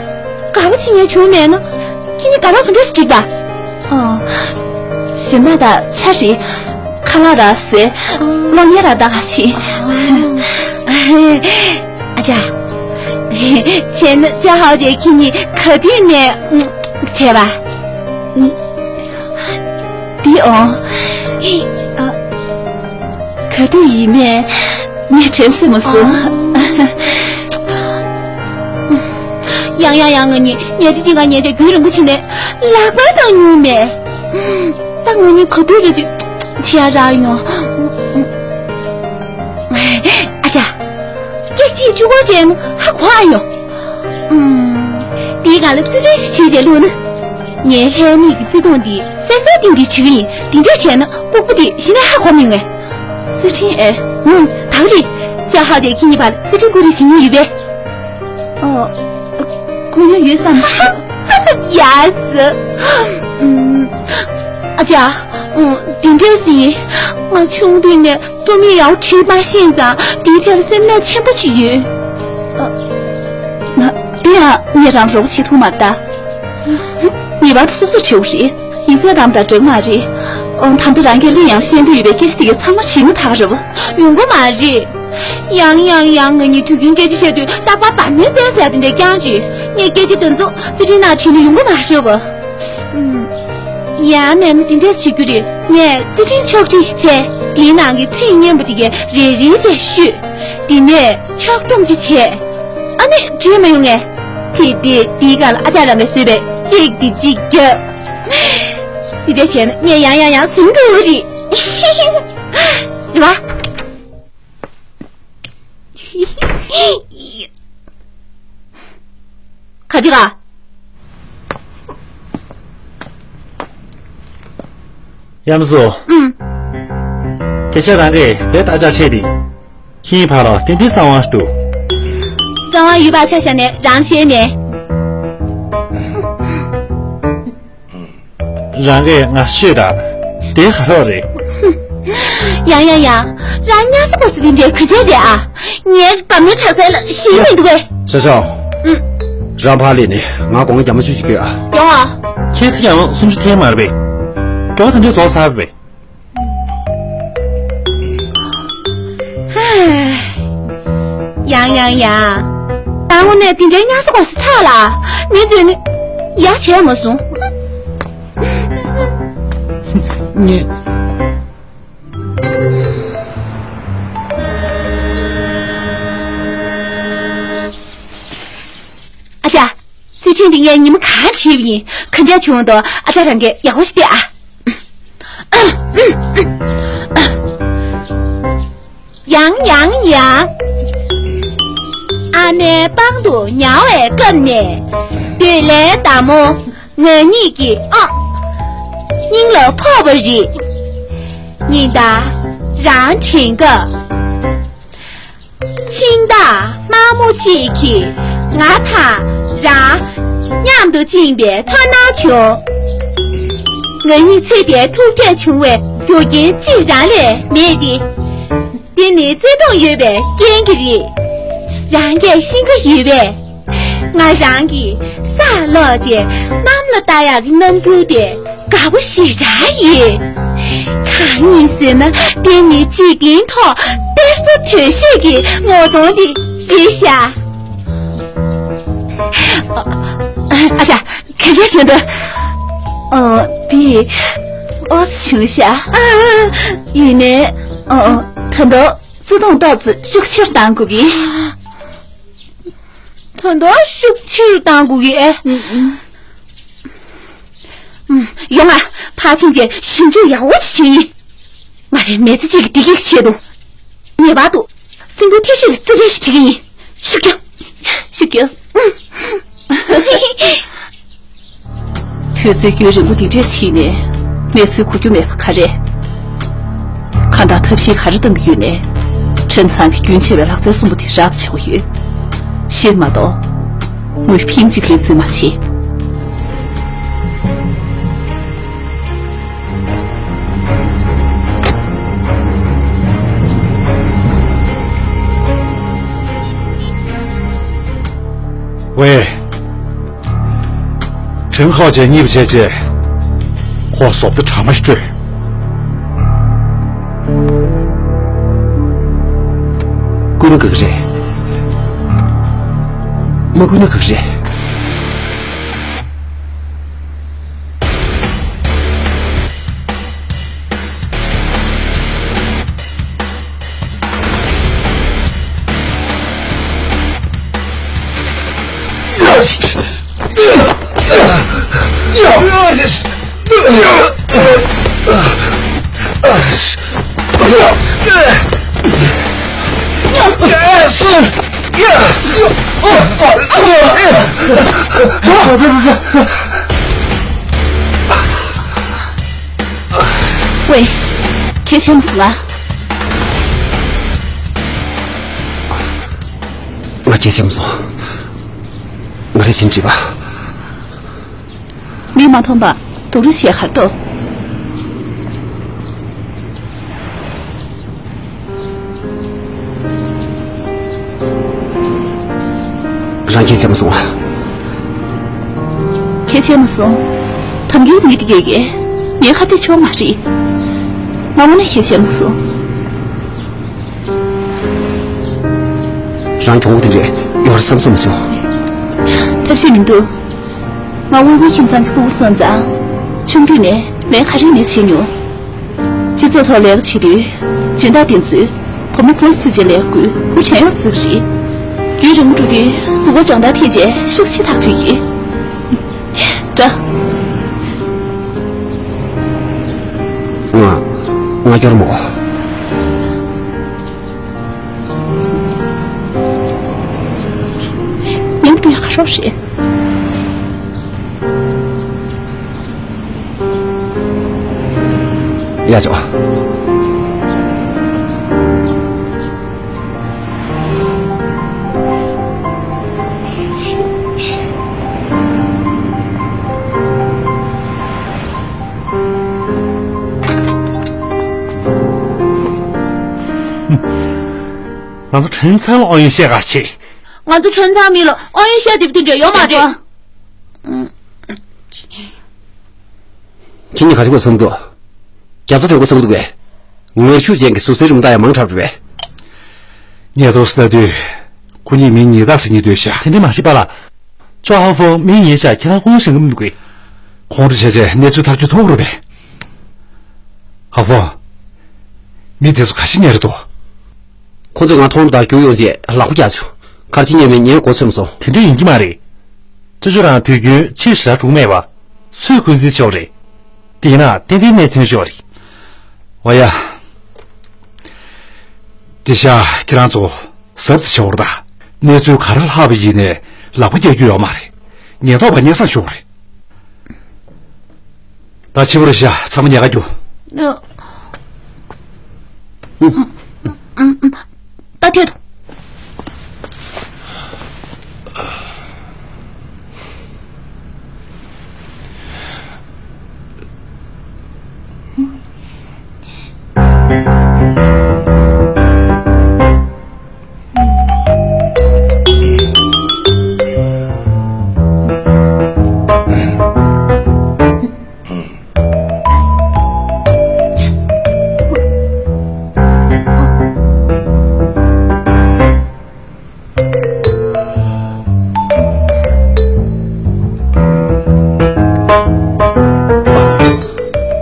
དགའ་པོ་བྱེད་མཁན་བྱུང་མེད་ན། ཁྱེད་གཉིས་དགའ་རབ་ག་འདྲ་ཞིག་འགྲིག་པ། ཨོ། ཞིམ་པ་དང་ཆ་རེད། ཁ་ལག་ར་ཟེར། གློག་བརྙན་ར་ལྟ་ག་ཕྱིན། ཨ་ཅག་བྱས་ན་ཅོ་ཧའོ་ཅེ་ཁྱེད་གཉིས་ག་དུས་ནས་བྱས་པ། འདི་ཨོ། ཨ། ག་དུས་ཡིན་མེད། ངས་དྲན་སྲིད་མ་སོང་། ཡང་ཡང་ཡང་ང་གཉིས་ཉལ་ཆས་ཅིག་ག་ཉལ་ཆས་རྒྱུན་རིང་པོ་ཕྱིན་ནས་ལག་པ་བཏང་མྱོང་མེད། ད་ང་གཉིས་ག་དུས་རེ་ཅིག་བྱེད་ཡ་རག་ཡོང་། ཨ་ཅག་སྐད་ཅིག་བཅུ་གོ་དྲན་ན་ཧ་གོ་ཨ་ཡོང་། ཨུམ། དེའི་སྒང་ལ་རྩེད་འགྲན་ཞིག་བྱེད་ཅེས་བླངས་ན། ངའི་ལྷད་མེད་ཀྱི་བརྩེ་དུང་འདི་གསལ་གསལ་ཏིང་ཏིང་བྱེད་ཀྱི་ཡིན། འདི་འདྲ་བྱས་ན་ལྐུགས་པ་འདི་གཞི་ནས་ཧ་གོ་མི་ཡོང་ངས། རྩེད་འགྲན་ཨེ། ཨུམ། ད་རེད། ཅོ་ཧའོ་ཅེ་ཁྱེད་གཉིས་བར་རྩེད་འགྲན་ཀུ་རེ་བྱེད་མྱོང་ཡོད་པས། ཨོ། ཀུ་ཡོ་ཡོད་བསམ་ཞིག་ཡ་སི། ཨུམ། ཨ་ཅག་ཨུམ། འདི་འདྲས་ཟིན། ང་ཆུང་དུས་ནས་རྩོམ་ཡིག་ཡག་པོ་བྲིས་མ་ཤེས་ཙང་འདིའི་ཐད་ལ་སེམས་ནད་ཆེན་པོ་ཞིག་ཡོད། ཨ། ང་། དེ་ཡང་ངས་རང་རོགས་བྱེད་ཐུབ་མ་རེད་ད། ངེས་པར་དུ་སོ་སོར་བྱེད་དགོས་རེད། ཡིག་ཚད་དམ་དང་འགྲིག་མ་རེད། ཨོ། ད་ལྟ་རང་གིས་གླེང་ཡང་བཤད་འདོད་ཡོད་པའི་སྐད་ཆ་དེ་གའི་ཚང་མ་བྲིས་ན་ད་ག་རེད་བ། ཡོང་གི་མ་རེད། ཡང་ཡང་ཡང་ང་གཉིས་དུས་རྒྱུན་སྐད་ཆ་བཤད་དུས་རྟག་པར་བ་མོའི་རྩལ་ཟེར་དེ་འདྲ་རྐྱང་རེད། ངས་སྐད་ཆ་དེ་ཚོ་རྩེད་འགྲན་ནང་བྲིས་ན་ཡོང་གི་མ་རེད་བ། ཨུམ། ཡང་མེད་ན་དེ་འདྲ་བྱེད་རྒྱུ་རེད། ངས་རྩེད་འགྲན་ཆོག་མཆན་ཞིག་བཙལ། དེའི་ནང་གི་ཚིག་སྙན་པོ་དེ་གའི་རེ་རེ་བྱས་བཤུས། དེ་ནས་ཕྱག་རྡུམ་ཅིག་བྱས། ཨ་ནི་བྲིས་མ་ཡོང་ངས། དེ་དེ་དེའི་སྒང་ལ་ཨ་ཅག་རང་གིས་བཟོས་པའི་ཀེག་དེ་གཅིག་བརྒྱབ། དེ་འདྲ་བྱས་ན་ངས་ཡང་ཡང་ཡང་ཟིན་འགྲོ་གི་རེད། རེད་བ། ག་ཅི་ག་ཡམ་སོ། ཨུམ། དེ་ཤ་རང་གིས་བེད་ཨ་ཅག་ཁྲིད་དེ། ཁྱིའི་ཕ་ལོ་ཏན་ཏན་གསང་བ་འདུག་གསང་བ་ཡོད་པ་ཆ་བཞག་ནས་རང་ཤེས་མེད། རང་གིས་ང་ཤོད་ད། དེ་ག་རོགས་རེད། ཡང་ཡང་ཡང་། རང་ཉལ་ས་གོ་ས་དེ་འདྲའི་ག་འདྲས་རེད་ཨ། ངའི་བ་མོའི་ཁྲག་རྩལ་ལ་ཞེན་མི་འདུག་བས། ཤ་ཤ། ཨུམ། རང་ཕར་སླེབས་ནས་ང་སྒོ་ང་རྒྱ་མ་ཆུ་ཞིག་སྐྱོལ་ཨ། ཡོང་ཨ། ཁྱེད་ཚོ་ཡང་སུམ་ཅུ་ཐེངས་མ་རེད་པས། སྐྱོ་བ་དེ་འདྲས་བཟོ་ཚར་བས། ཡང་ཡང་ཡང་། ད་དངོས་གནས་དེ་འདྲའི་ཉལ་ས་གོ་ས་ཚར་ལ། མི་ཚོས་ནི་ཡ་བྱས་མ་སོང་། ངས། ཨ་ཅག་རྩེད་འགྲན་ ངས་ཉི་མ་གང་བྲིས་པ་ཡིན། ག་འདྲ་བྱུང་འདུག་ཨ་ཅག་རང་གིས་ཡག་པོ་ཞིག་ལྟོས་ཨ། ཡང་ཡང་ཡང་། ཨ་མའི་པང་དུ་ཉལ་བའི་སྐབས་ནས། འདོད་ལྷའི་མདའ་མོ་ང་གཉིས་ཀྱི་ཨ། སྙིང་ལ་ཕོག་པ་རེད། ཉིན་ལྟར་རང་དྲན་སྐབས། ཤིང་སྟག་དམར་མོ་གཅིག་གིས་ང་དང་རང་མཉམ་དུ་བཅིངས་པའི་ཚོར་སྣང་བྱུང་། ང་གཉིས་ཚེ་འདིར་ཐུག་འཕྲད་བྱུང་བའི་རྒྱུ་རྐྱེན་གཅིག་རང་ལས་མེད་དེ། འདི་ནི་བརྩེ་དུང་ཡོད་པའི་རྐྱེན་གྱིས་རེད། རང་སྐད་ཤེས་ཀྱི་ཡོད་པས། ང་རང་གིས་ས་ལོག་རྗེས་གནམ་ལ་ལྟ་ཡག་གི་རྣམ་འགྱུར་དེ་དགའ་པོ་ཞིག་རང་ཡིན། གང་ཡིན་ཟེར་ན། དེ་ནི་འཇིག་རྟེན་ཐོག་དཔེ་བཟང་དོན་ཤེས་ཀྱི་ངོ་གདོང་དེ་རེད་ཤག་ཨ་ཅག་ག་རེ་བྱས་འདུག་ཨ། དེ། ཨོ་བྱུང་ཤག་ཡིན་ནའི། ཨ། ད་དུང་བརྩེ་དུང་ཏོག་ཙམ་ཤུགས་ཆེར་བཏང་དགོས་ཀྱི། ད་དུང་ཤུགས་ཆེར་བཏང་དགོས་ཀྱི་ཨེ། ཨུམ། ཡོང་ང་། ཕར་ཕྱིན་ཆད་ཞིབ་འཇུག་ཡག་པོ་ཞིག་བྱེད་ཡིན། ང་རའི་མི་ཚེ་གཅིག་གི་བདེ་སྐྱིད་ཀྱི་ཆེད་དུ། ངེས་པར་དུ་སེམས་ཁུར་ཐེ་ཤོས་ཀྱི་རྩེད་འགྲན་ཞིག་བྱེད་ཀྱི་ཡིན། ཤུགས་རྒྱོབ། ཤུགས་རྒྱོབ། དུས་ཚོད་རྒྱུན་རིང་པོ་འདི་འདྲས་ཕྱིན་ནས་མི་ཚེ་གོ་རྒྱུ་མེད་པ་ག་རེ། གང་ལྟར་ཐབས་ཤེས་ག་རེ་གཏང་གི་ཡོད་ནའི། ཁྲིན་ཚང་གི་རྒྱུན་ཆད་པའི་ལག་རྩལ་གསུམ་པོ་དེ་རག་པ་བྱེད་དགོས་ཡོད། གཞན་མ་གཏོགས། དངུལ་ཕིང་གཅིག་ལས་རྩིས་མ་བྱེད། ཝེ། ཁྲེན་ཧའོ་ཅན་གཉིད་པ་བྱས་རྗེས། ཁོ་བཟོ་ལྟ་གྲ་མ་ཞིག་སྤྲོད། བསྐུལ་ན་དགའ་གི་རེད། མ་བསྐུལ་ན་དགའ་གི་རེད། ཝེ། གལ་ཆེན་པོ་སོང་ང་། ང་གལ་ཆེན་པོ་སོང་། ང་རེ་བཞིན་འགྲིག་པ། མིག་མ་མཐོང་པ་སྡུག་རུས་བྱས་གར་འགྲོ། རང་གལ་ཆེན་པོ་སོང་ང་། གལ་ཆེན་པོ་སོང་། དམ་རྒྱུན་མི་དེ་གས་ངའི་ཁ་གཏད་ཆོག་མ་རེད། མ་འོངས་ན་གལ་ཆེན་པོ་སོང་། རང་གྱོང་པོ་དེ་འདྲས་ཡོང་བར་བསམ་བསམ་བྱུང་། ཐབས་ཤེས་མི་འདུག་ང་དབུལ་པོའི་ཁྱིམ་ཚང་གི་ཕྲུ་གུ་སོང་ཙང་། ཆུང་དུས་ནས་ལས་ག་རེ་མེད་བྱས་མྱོང་། སྤྱི་ཚོགས་ཐོག་ལས་ཀ་བྱེད་དུས། སྦྱིན་བདག་དེ་ཚོས་བུ་མོ་བུ་ལ་བརྩི་བྱས་ལས་ཀ་དགོས། བུ་བྲན་གཡོག་བརྩི་གི་རེད། རྒྱུན་རིང་པོ་འགྲོ་དུས་གཟུགས་པོ་སྦྱོང་བརྡར་ཐེབས་བྱས་ཤུགས་ཆེ་ཐག་ཆོད་ཀྱི། འདྲ། ང་། ང་སྐྱོར་མོ། མིང་དུ་ཡག་ཤོས་རེད། ཡ་ཆོག་ང་ཚོ་ཁྲེན་ཚང་ལ་ཨོ་ཡོན་བཤད་ག་བྱེད། ང་ཚོ་ཁྲེན་ཚང་མི་ལ་ཨོ་ཡོན་བཤད་དེ་དེ་འདྲ་ཡོད་མ་རེད། ཁྱེད་གཉིས་ག་ཅི་དགོས་བསམ་འདུག་རྒྱབ་རྩ་ཐོན་དགོས་བསམ་འདུག་གས། ངར་ཤུགས་ཅན་གྱི་ཟུར་སའི་རུམ་བཏགས་ཡང་མང་དྲགས་རེད་པས། ཉེ་དོ་ལྟ་དུས། ཁོ་གཉིས་མི་ཉེས་རྟགས་ཟེར་གཉིས་འདོད་ཤག་དེ་འདྲ་མ་རེད་པ་ལ། ཅོ་ཧ་ཧྥོ་མི་ཉེས་ཤག་ཁྱེད་རང་ཁོང་ཞེན་གི་མི་འདུག་གས། ཁོང་ཁྲོ་བྱས་རྗེས་གནས་ཚུལ་ཐག་གཅོད་ཐུབ་རེད་པས། ཧ་ཧྥོ། མི་དེ་ཚོ་ག་ཤེད་ཉན་རེད་དོ། ཁོང་ཚོས་ང་མཐོང་རུ་དང་རྒྱུག་ཡོང་རྗེས་ལག་པ་བཀྱག་བྱུང་། གར་ཅི་ཉན་མིན་ངས་མགོ་ཚོས་མ་སོང་། དེ་འདྲ་ཡིན་གྱི་མ་རེད། ཁྱོད་རང་དུས་རྒྱུན་ཕྱིར་ཞེ་དྲག་འཁྲུག་མེད་པ། སུས་འཁོན་འཛིན་ཆོག་རེད། དེ་ཡིན་ན་ཏན་ཏན་གནད་དོན་ཤོར་རེད། འོ་ཡ། དེ་ཤ་ཁྱེད་རང་ཚོ་གཟབ་ཙམ་བྱེད་འོར་ད། གནས་ཚུལ་ག་རེ་ལྷག་པ་ཡིན་ནའི་ལག་པ་རྒྱག་རྒྱུ་ཡོད་མ་རེད། ཉེན་རྟོག་པ་སྙན་སེང་ཞུ་རེད། ད་ཕྱི་པོར་ཤ་ཚང་མ་ཉལ་ཁ་རྒྱུ། ད་ཐད།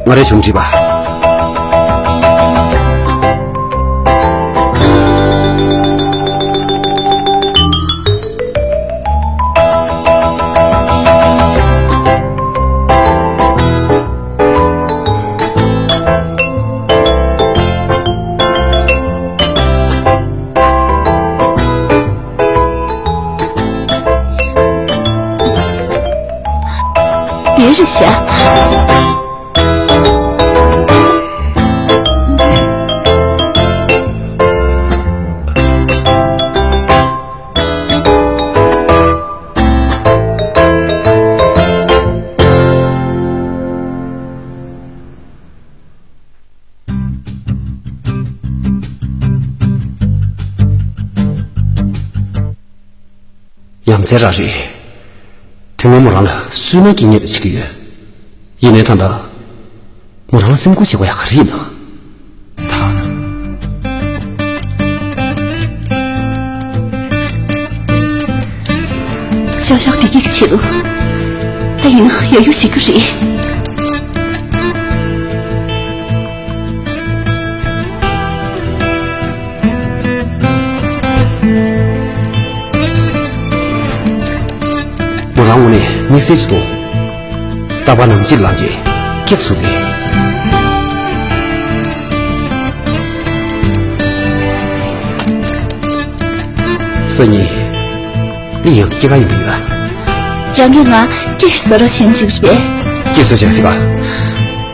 ང་རས་བྱུང་བྲིས་པ། དེ་རེད་ཤག་ཡ་མཚན་རང་རེད། དེ་སྔོན་མོ་རང་ལ་སུན་སྣང་སྐྱེ་ངེས་ལ་བྱེད་ཀྱི་ཡོད། ཡིན་ནའི་ད་ལྟ་མོ་རང་ལ་སེམས་ཁུར་བྱེད་དགོས་ཡ་ག་རེ་ཡིན་ནམ། ད་ཤག་ཤག་བདེ་སྐྱིད་ཀྱི་ཆེད་དུ། ད་ཡིན་ན་ཡ་ཡུ་བྱེད་རྒྱུ་རེད། མོ་རང་ངོ་ནས་དམིགས་བསལ་ཅིག་འདུག་རྟག་པར་ནང་ཕྱིར་ལངས་རྗེས་སྐྱེགས་བཟོ་གི། སང་ཉིན་གླིང་ཡང་སྐྱེས་ཁ་ཡིན་པ་ཡིན་ལ། རང་གིས་ང་སྐྱེས་བཟོ་རོགས་བྱེད་ཅིག་རེད་པས། སྐྱེས་བཟོ་བྱེད་ཟེར་ག་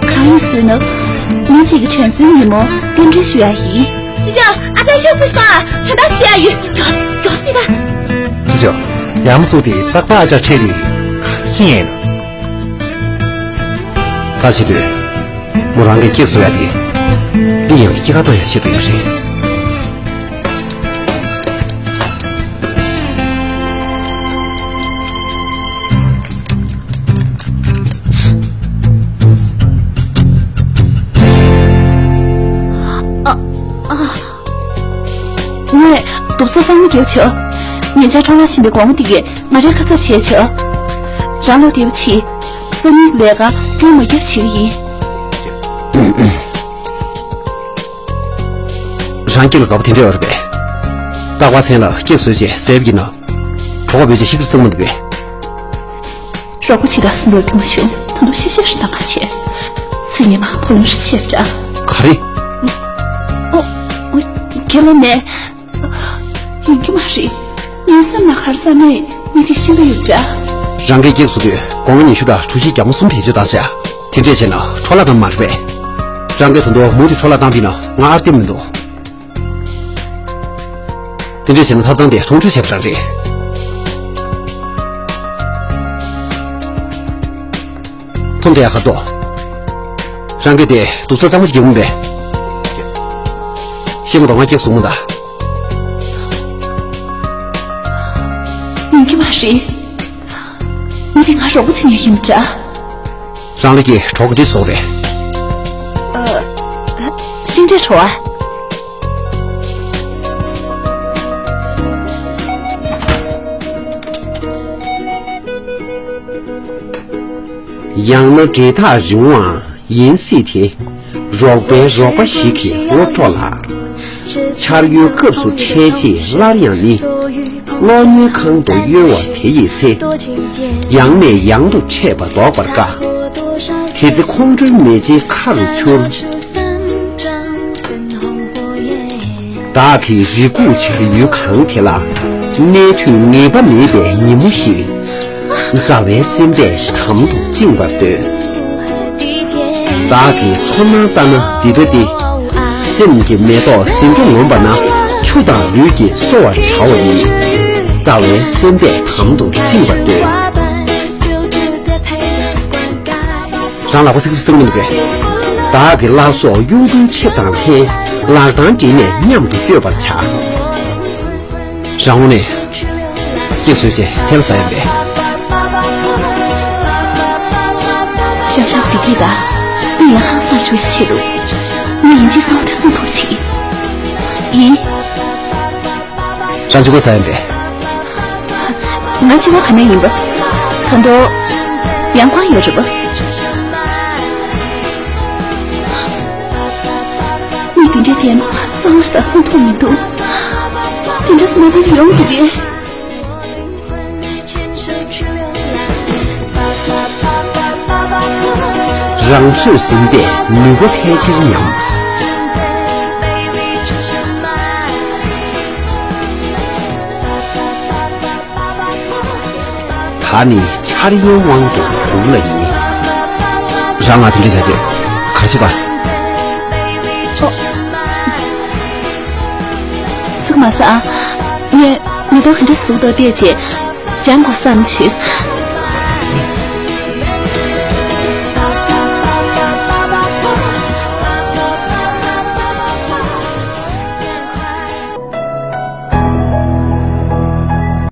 གང་ཡིན་ཟེར་ན། མི་གཅིག་གི་དྲན་གསོའི་ཉིན་མོ་རྟེན་འབྲེལ་ཞུ་ཡ་ཡིན། ཅི་ཅག་ཨ་ཅག་ཁྱོད་ཚོ་ཤི་པ་དོན་དག་ཤི་ཡ་ཡོད། མགྱོགས་མགྱོགས་སི་ད། ཅི་ཅག་ཡང་སུ་དེ་ཏག་ཏག་ཨ་ཅག་ཁྲེལ་ལི་ཁ་ཅི་ཡིན་ན། ད་བྱེད་དུས་མོ་རང་གི་སྐྱེས་བཟོ་ཡ་དེ་གླིང་ཡང་གི་སྐྱེས་ཁ་གཏོང་ཡ་ཆེད་དུ་ཡོད་རེད། ངས་དུག་རྩྭ་གཙང་མ་རྒྱབ་བྱས། ཉེ་ཆར་འཕྲོ་བརླག་ཕྱིན་པའི་སྒོ་ང་དེ་གས་ང་རའི་ཁ་གསབ་བྱས་བྱས། རང་ལོ་བདེ་པོ་བྱེད། སང་ཉིན་ལས་ཀ་སྐྱོན་མ་རྒྱབ་བྱེད་ཀྱི་ཡིན། རང་སྐྱེས་ལ་དགའ་པོ་དེ་འདྲ་ཡོད་རེད་པས། རྟག་པར་མཚན་ལ་སྐྱེས་བཟོས་བྱས་ཟས་ཡིན་ན། གྲོགས་པོ་བོད་ཆས་ཤིག་གིར་བཙོང་མི་འདུག་པས། རོགས་པ་བྱེད་དག་སུ་འདོད་དུ་མ་བྱུང་། ད་དུང་ཤེས་ཤེས་ཤིག་བཏང་ག་བྱས། ཚེ་ཉེ་མ་ཕོ་ལོན་ཧྲི་ཆེ་འདྲ། ག་རེ། ཨོ། ཨོ། ཁྱེད་ལོ་ནས། ཡིན་གྱི་མ་རེད། ངའི་སེམས་ལ་གར་ས་ནས་མི་དེ་ཤི་འདོད་ཡོད་འདྲ། རང་གིས་སྐྱེས་བཟོ་དུས་སྒོ་ང་ཉི་ཤུ་དང་གྲོ་ཞིབ་རྒྱ་མ་གསུམ་བེད་སྤྱོད་བཏང་ཤག་དེ་འདྲས་བྱས་ན་འཕྲོ་བརླག་བཏང་མ་རེད་པས། རང་གིས་ད་དུང་མུ་མཐུད་འཕྲོ་བརླག་བཏང་པ་ཡིན་ན་ང་ཨར་ཏེ་མི་འདུག་དེ་འདྲས་བྱས་ན་ཐབ་ཚང་དེ་མཐོང་ཆུང་བྱས་པ་རང་རེད། མཐོང་དེ་ཡག་ག་འདུག་རང་གིས་དེ་དུག་རྩྭ་གཙང་མ་ཞིག་རྒྱག་མིན་པས། ཤེས་མ་གཏོགས་ང་སྐྱེས་བཟོ་མི་འདུག་ཡིན་གྱི་མ་རེད། མི་དེ་ང་རོགས་པ་བྱེད་མཁན་ཡིན་འདྲ། རང་ལ་གྱི་གྲོགས་འདྲིས་སོགས་རེད། ཤིང་འབྲས་བྲོ་བ། ཡང་ན་འབྲེལ་ཐག་རིང་བའང་ཡིན་སྲིད་དེ། རོགས་པའི་རོགས་པ་ཞིག་གི་སློབ་གྲོགས་ལ། འཆར་ཡོལ་སྐབས་སུ་འཕྲད་རྗེས་སླར་ཡང་ནི། གློག་བརྙན་ཁང་དུ་གཡོལ་བ་དེ་ཡི་ཚེ། ཡང་ནས་ཡང་དུ་འཕྲད་པ་ལྡོག་པར་དཀའ། དེ་ཚེ་ཁོང་ཁྲོའི་མེ་ལྕེ་མཁའ་རུ་འཕྱུར། བདག་གིས་རེ་སྒུག་བྱ་ཡུལ་གང་དེ་ལ། གནས་དུས་ངེས་པ་མེད་པའི་ཉིན་མོ་ཞིག། མཛའ་བའི་སེམས་པས་དམ་དུ་བཅིངས་པར་འདོད། བདག་གིས་ཚོར་སྣང་ལྟ་ན་འདི་འདྲ་སྟེ། སེམས་ཀྱི་མེ་ཏོག་ཟེའུ་འབྲུ་ངོམས་པ་ན། ཆུ་དང་ལུད་ཀྱིས་གསོ་བར་བྱ་བ་ཡིན། མཛའ་བའི་སེམས་པས་དམ་དུ་བཅིངས་པར་འདོད། རང་ལག་པ་ཚིག་གཅིག་བསྲེགས་མི་འདུག་གས། བདག་གི་བླ་སྲོག་གཡུང་དྲུང་ཁེབས་དང་ལྷན། ལག་གདང་སྦྲེལ་ནས་མཉམ་དུ་བསྐྱོད་པར་བྱ། རང་ངོ་ནས། སྐྱེག་བཟོས་རྗེས་ཚལ་ཟ་ཡིན་པས། ཤ་ཤ་བདེ་སྐྱིད་དང་། དབུས་ཡང་ཧང་སངས་བྱུང་བའི་ཆེད་དུ། ངས་ཡིན་གཅིག་གསང་བ་དེ་གསུང་ཐུབ་ཅིག་ཡིན། རང་ཆུ་ཁོལ་ཟ་ཡིན་པས། ང་གཅིག་པོ་ག་ནས་ཡིན་པ། ད་དུང་། ཡང་ཁོང་ཡོད་རེད་པ། མི་དེ་འདྲའི་ལྟད་མོ་གསང་བ་ཞིག་དང་གསུང་ཐུབ་མི་འདུག་དེ་འདྲ་སེམས་ནང་ཡོང་འདུག་གས། རང་ཚོད་ཟིན་པས་ནུས་པ་ཕལ་ཆེར་ཉམས། ད་ནི་འཆར་ཡན་དབང་དུ་བྱུང་ལ་ཉེ། རང་ང་དེ་འདྲ་བྱ་བྱེད་གར་བྱེད་པ། ཚིག་མ་ཟ་ཨ། ངས་མེ་ཏོག་ག་འདྲ་ཟུག་ཏོ་བལྟས་བྱས། སྦྱང་དགོས་བསམ་བྱས།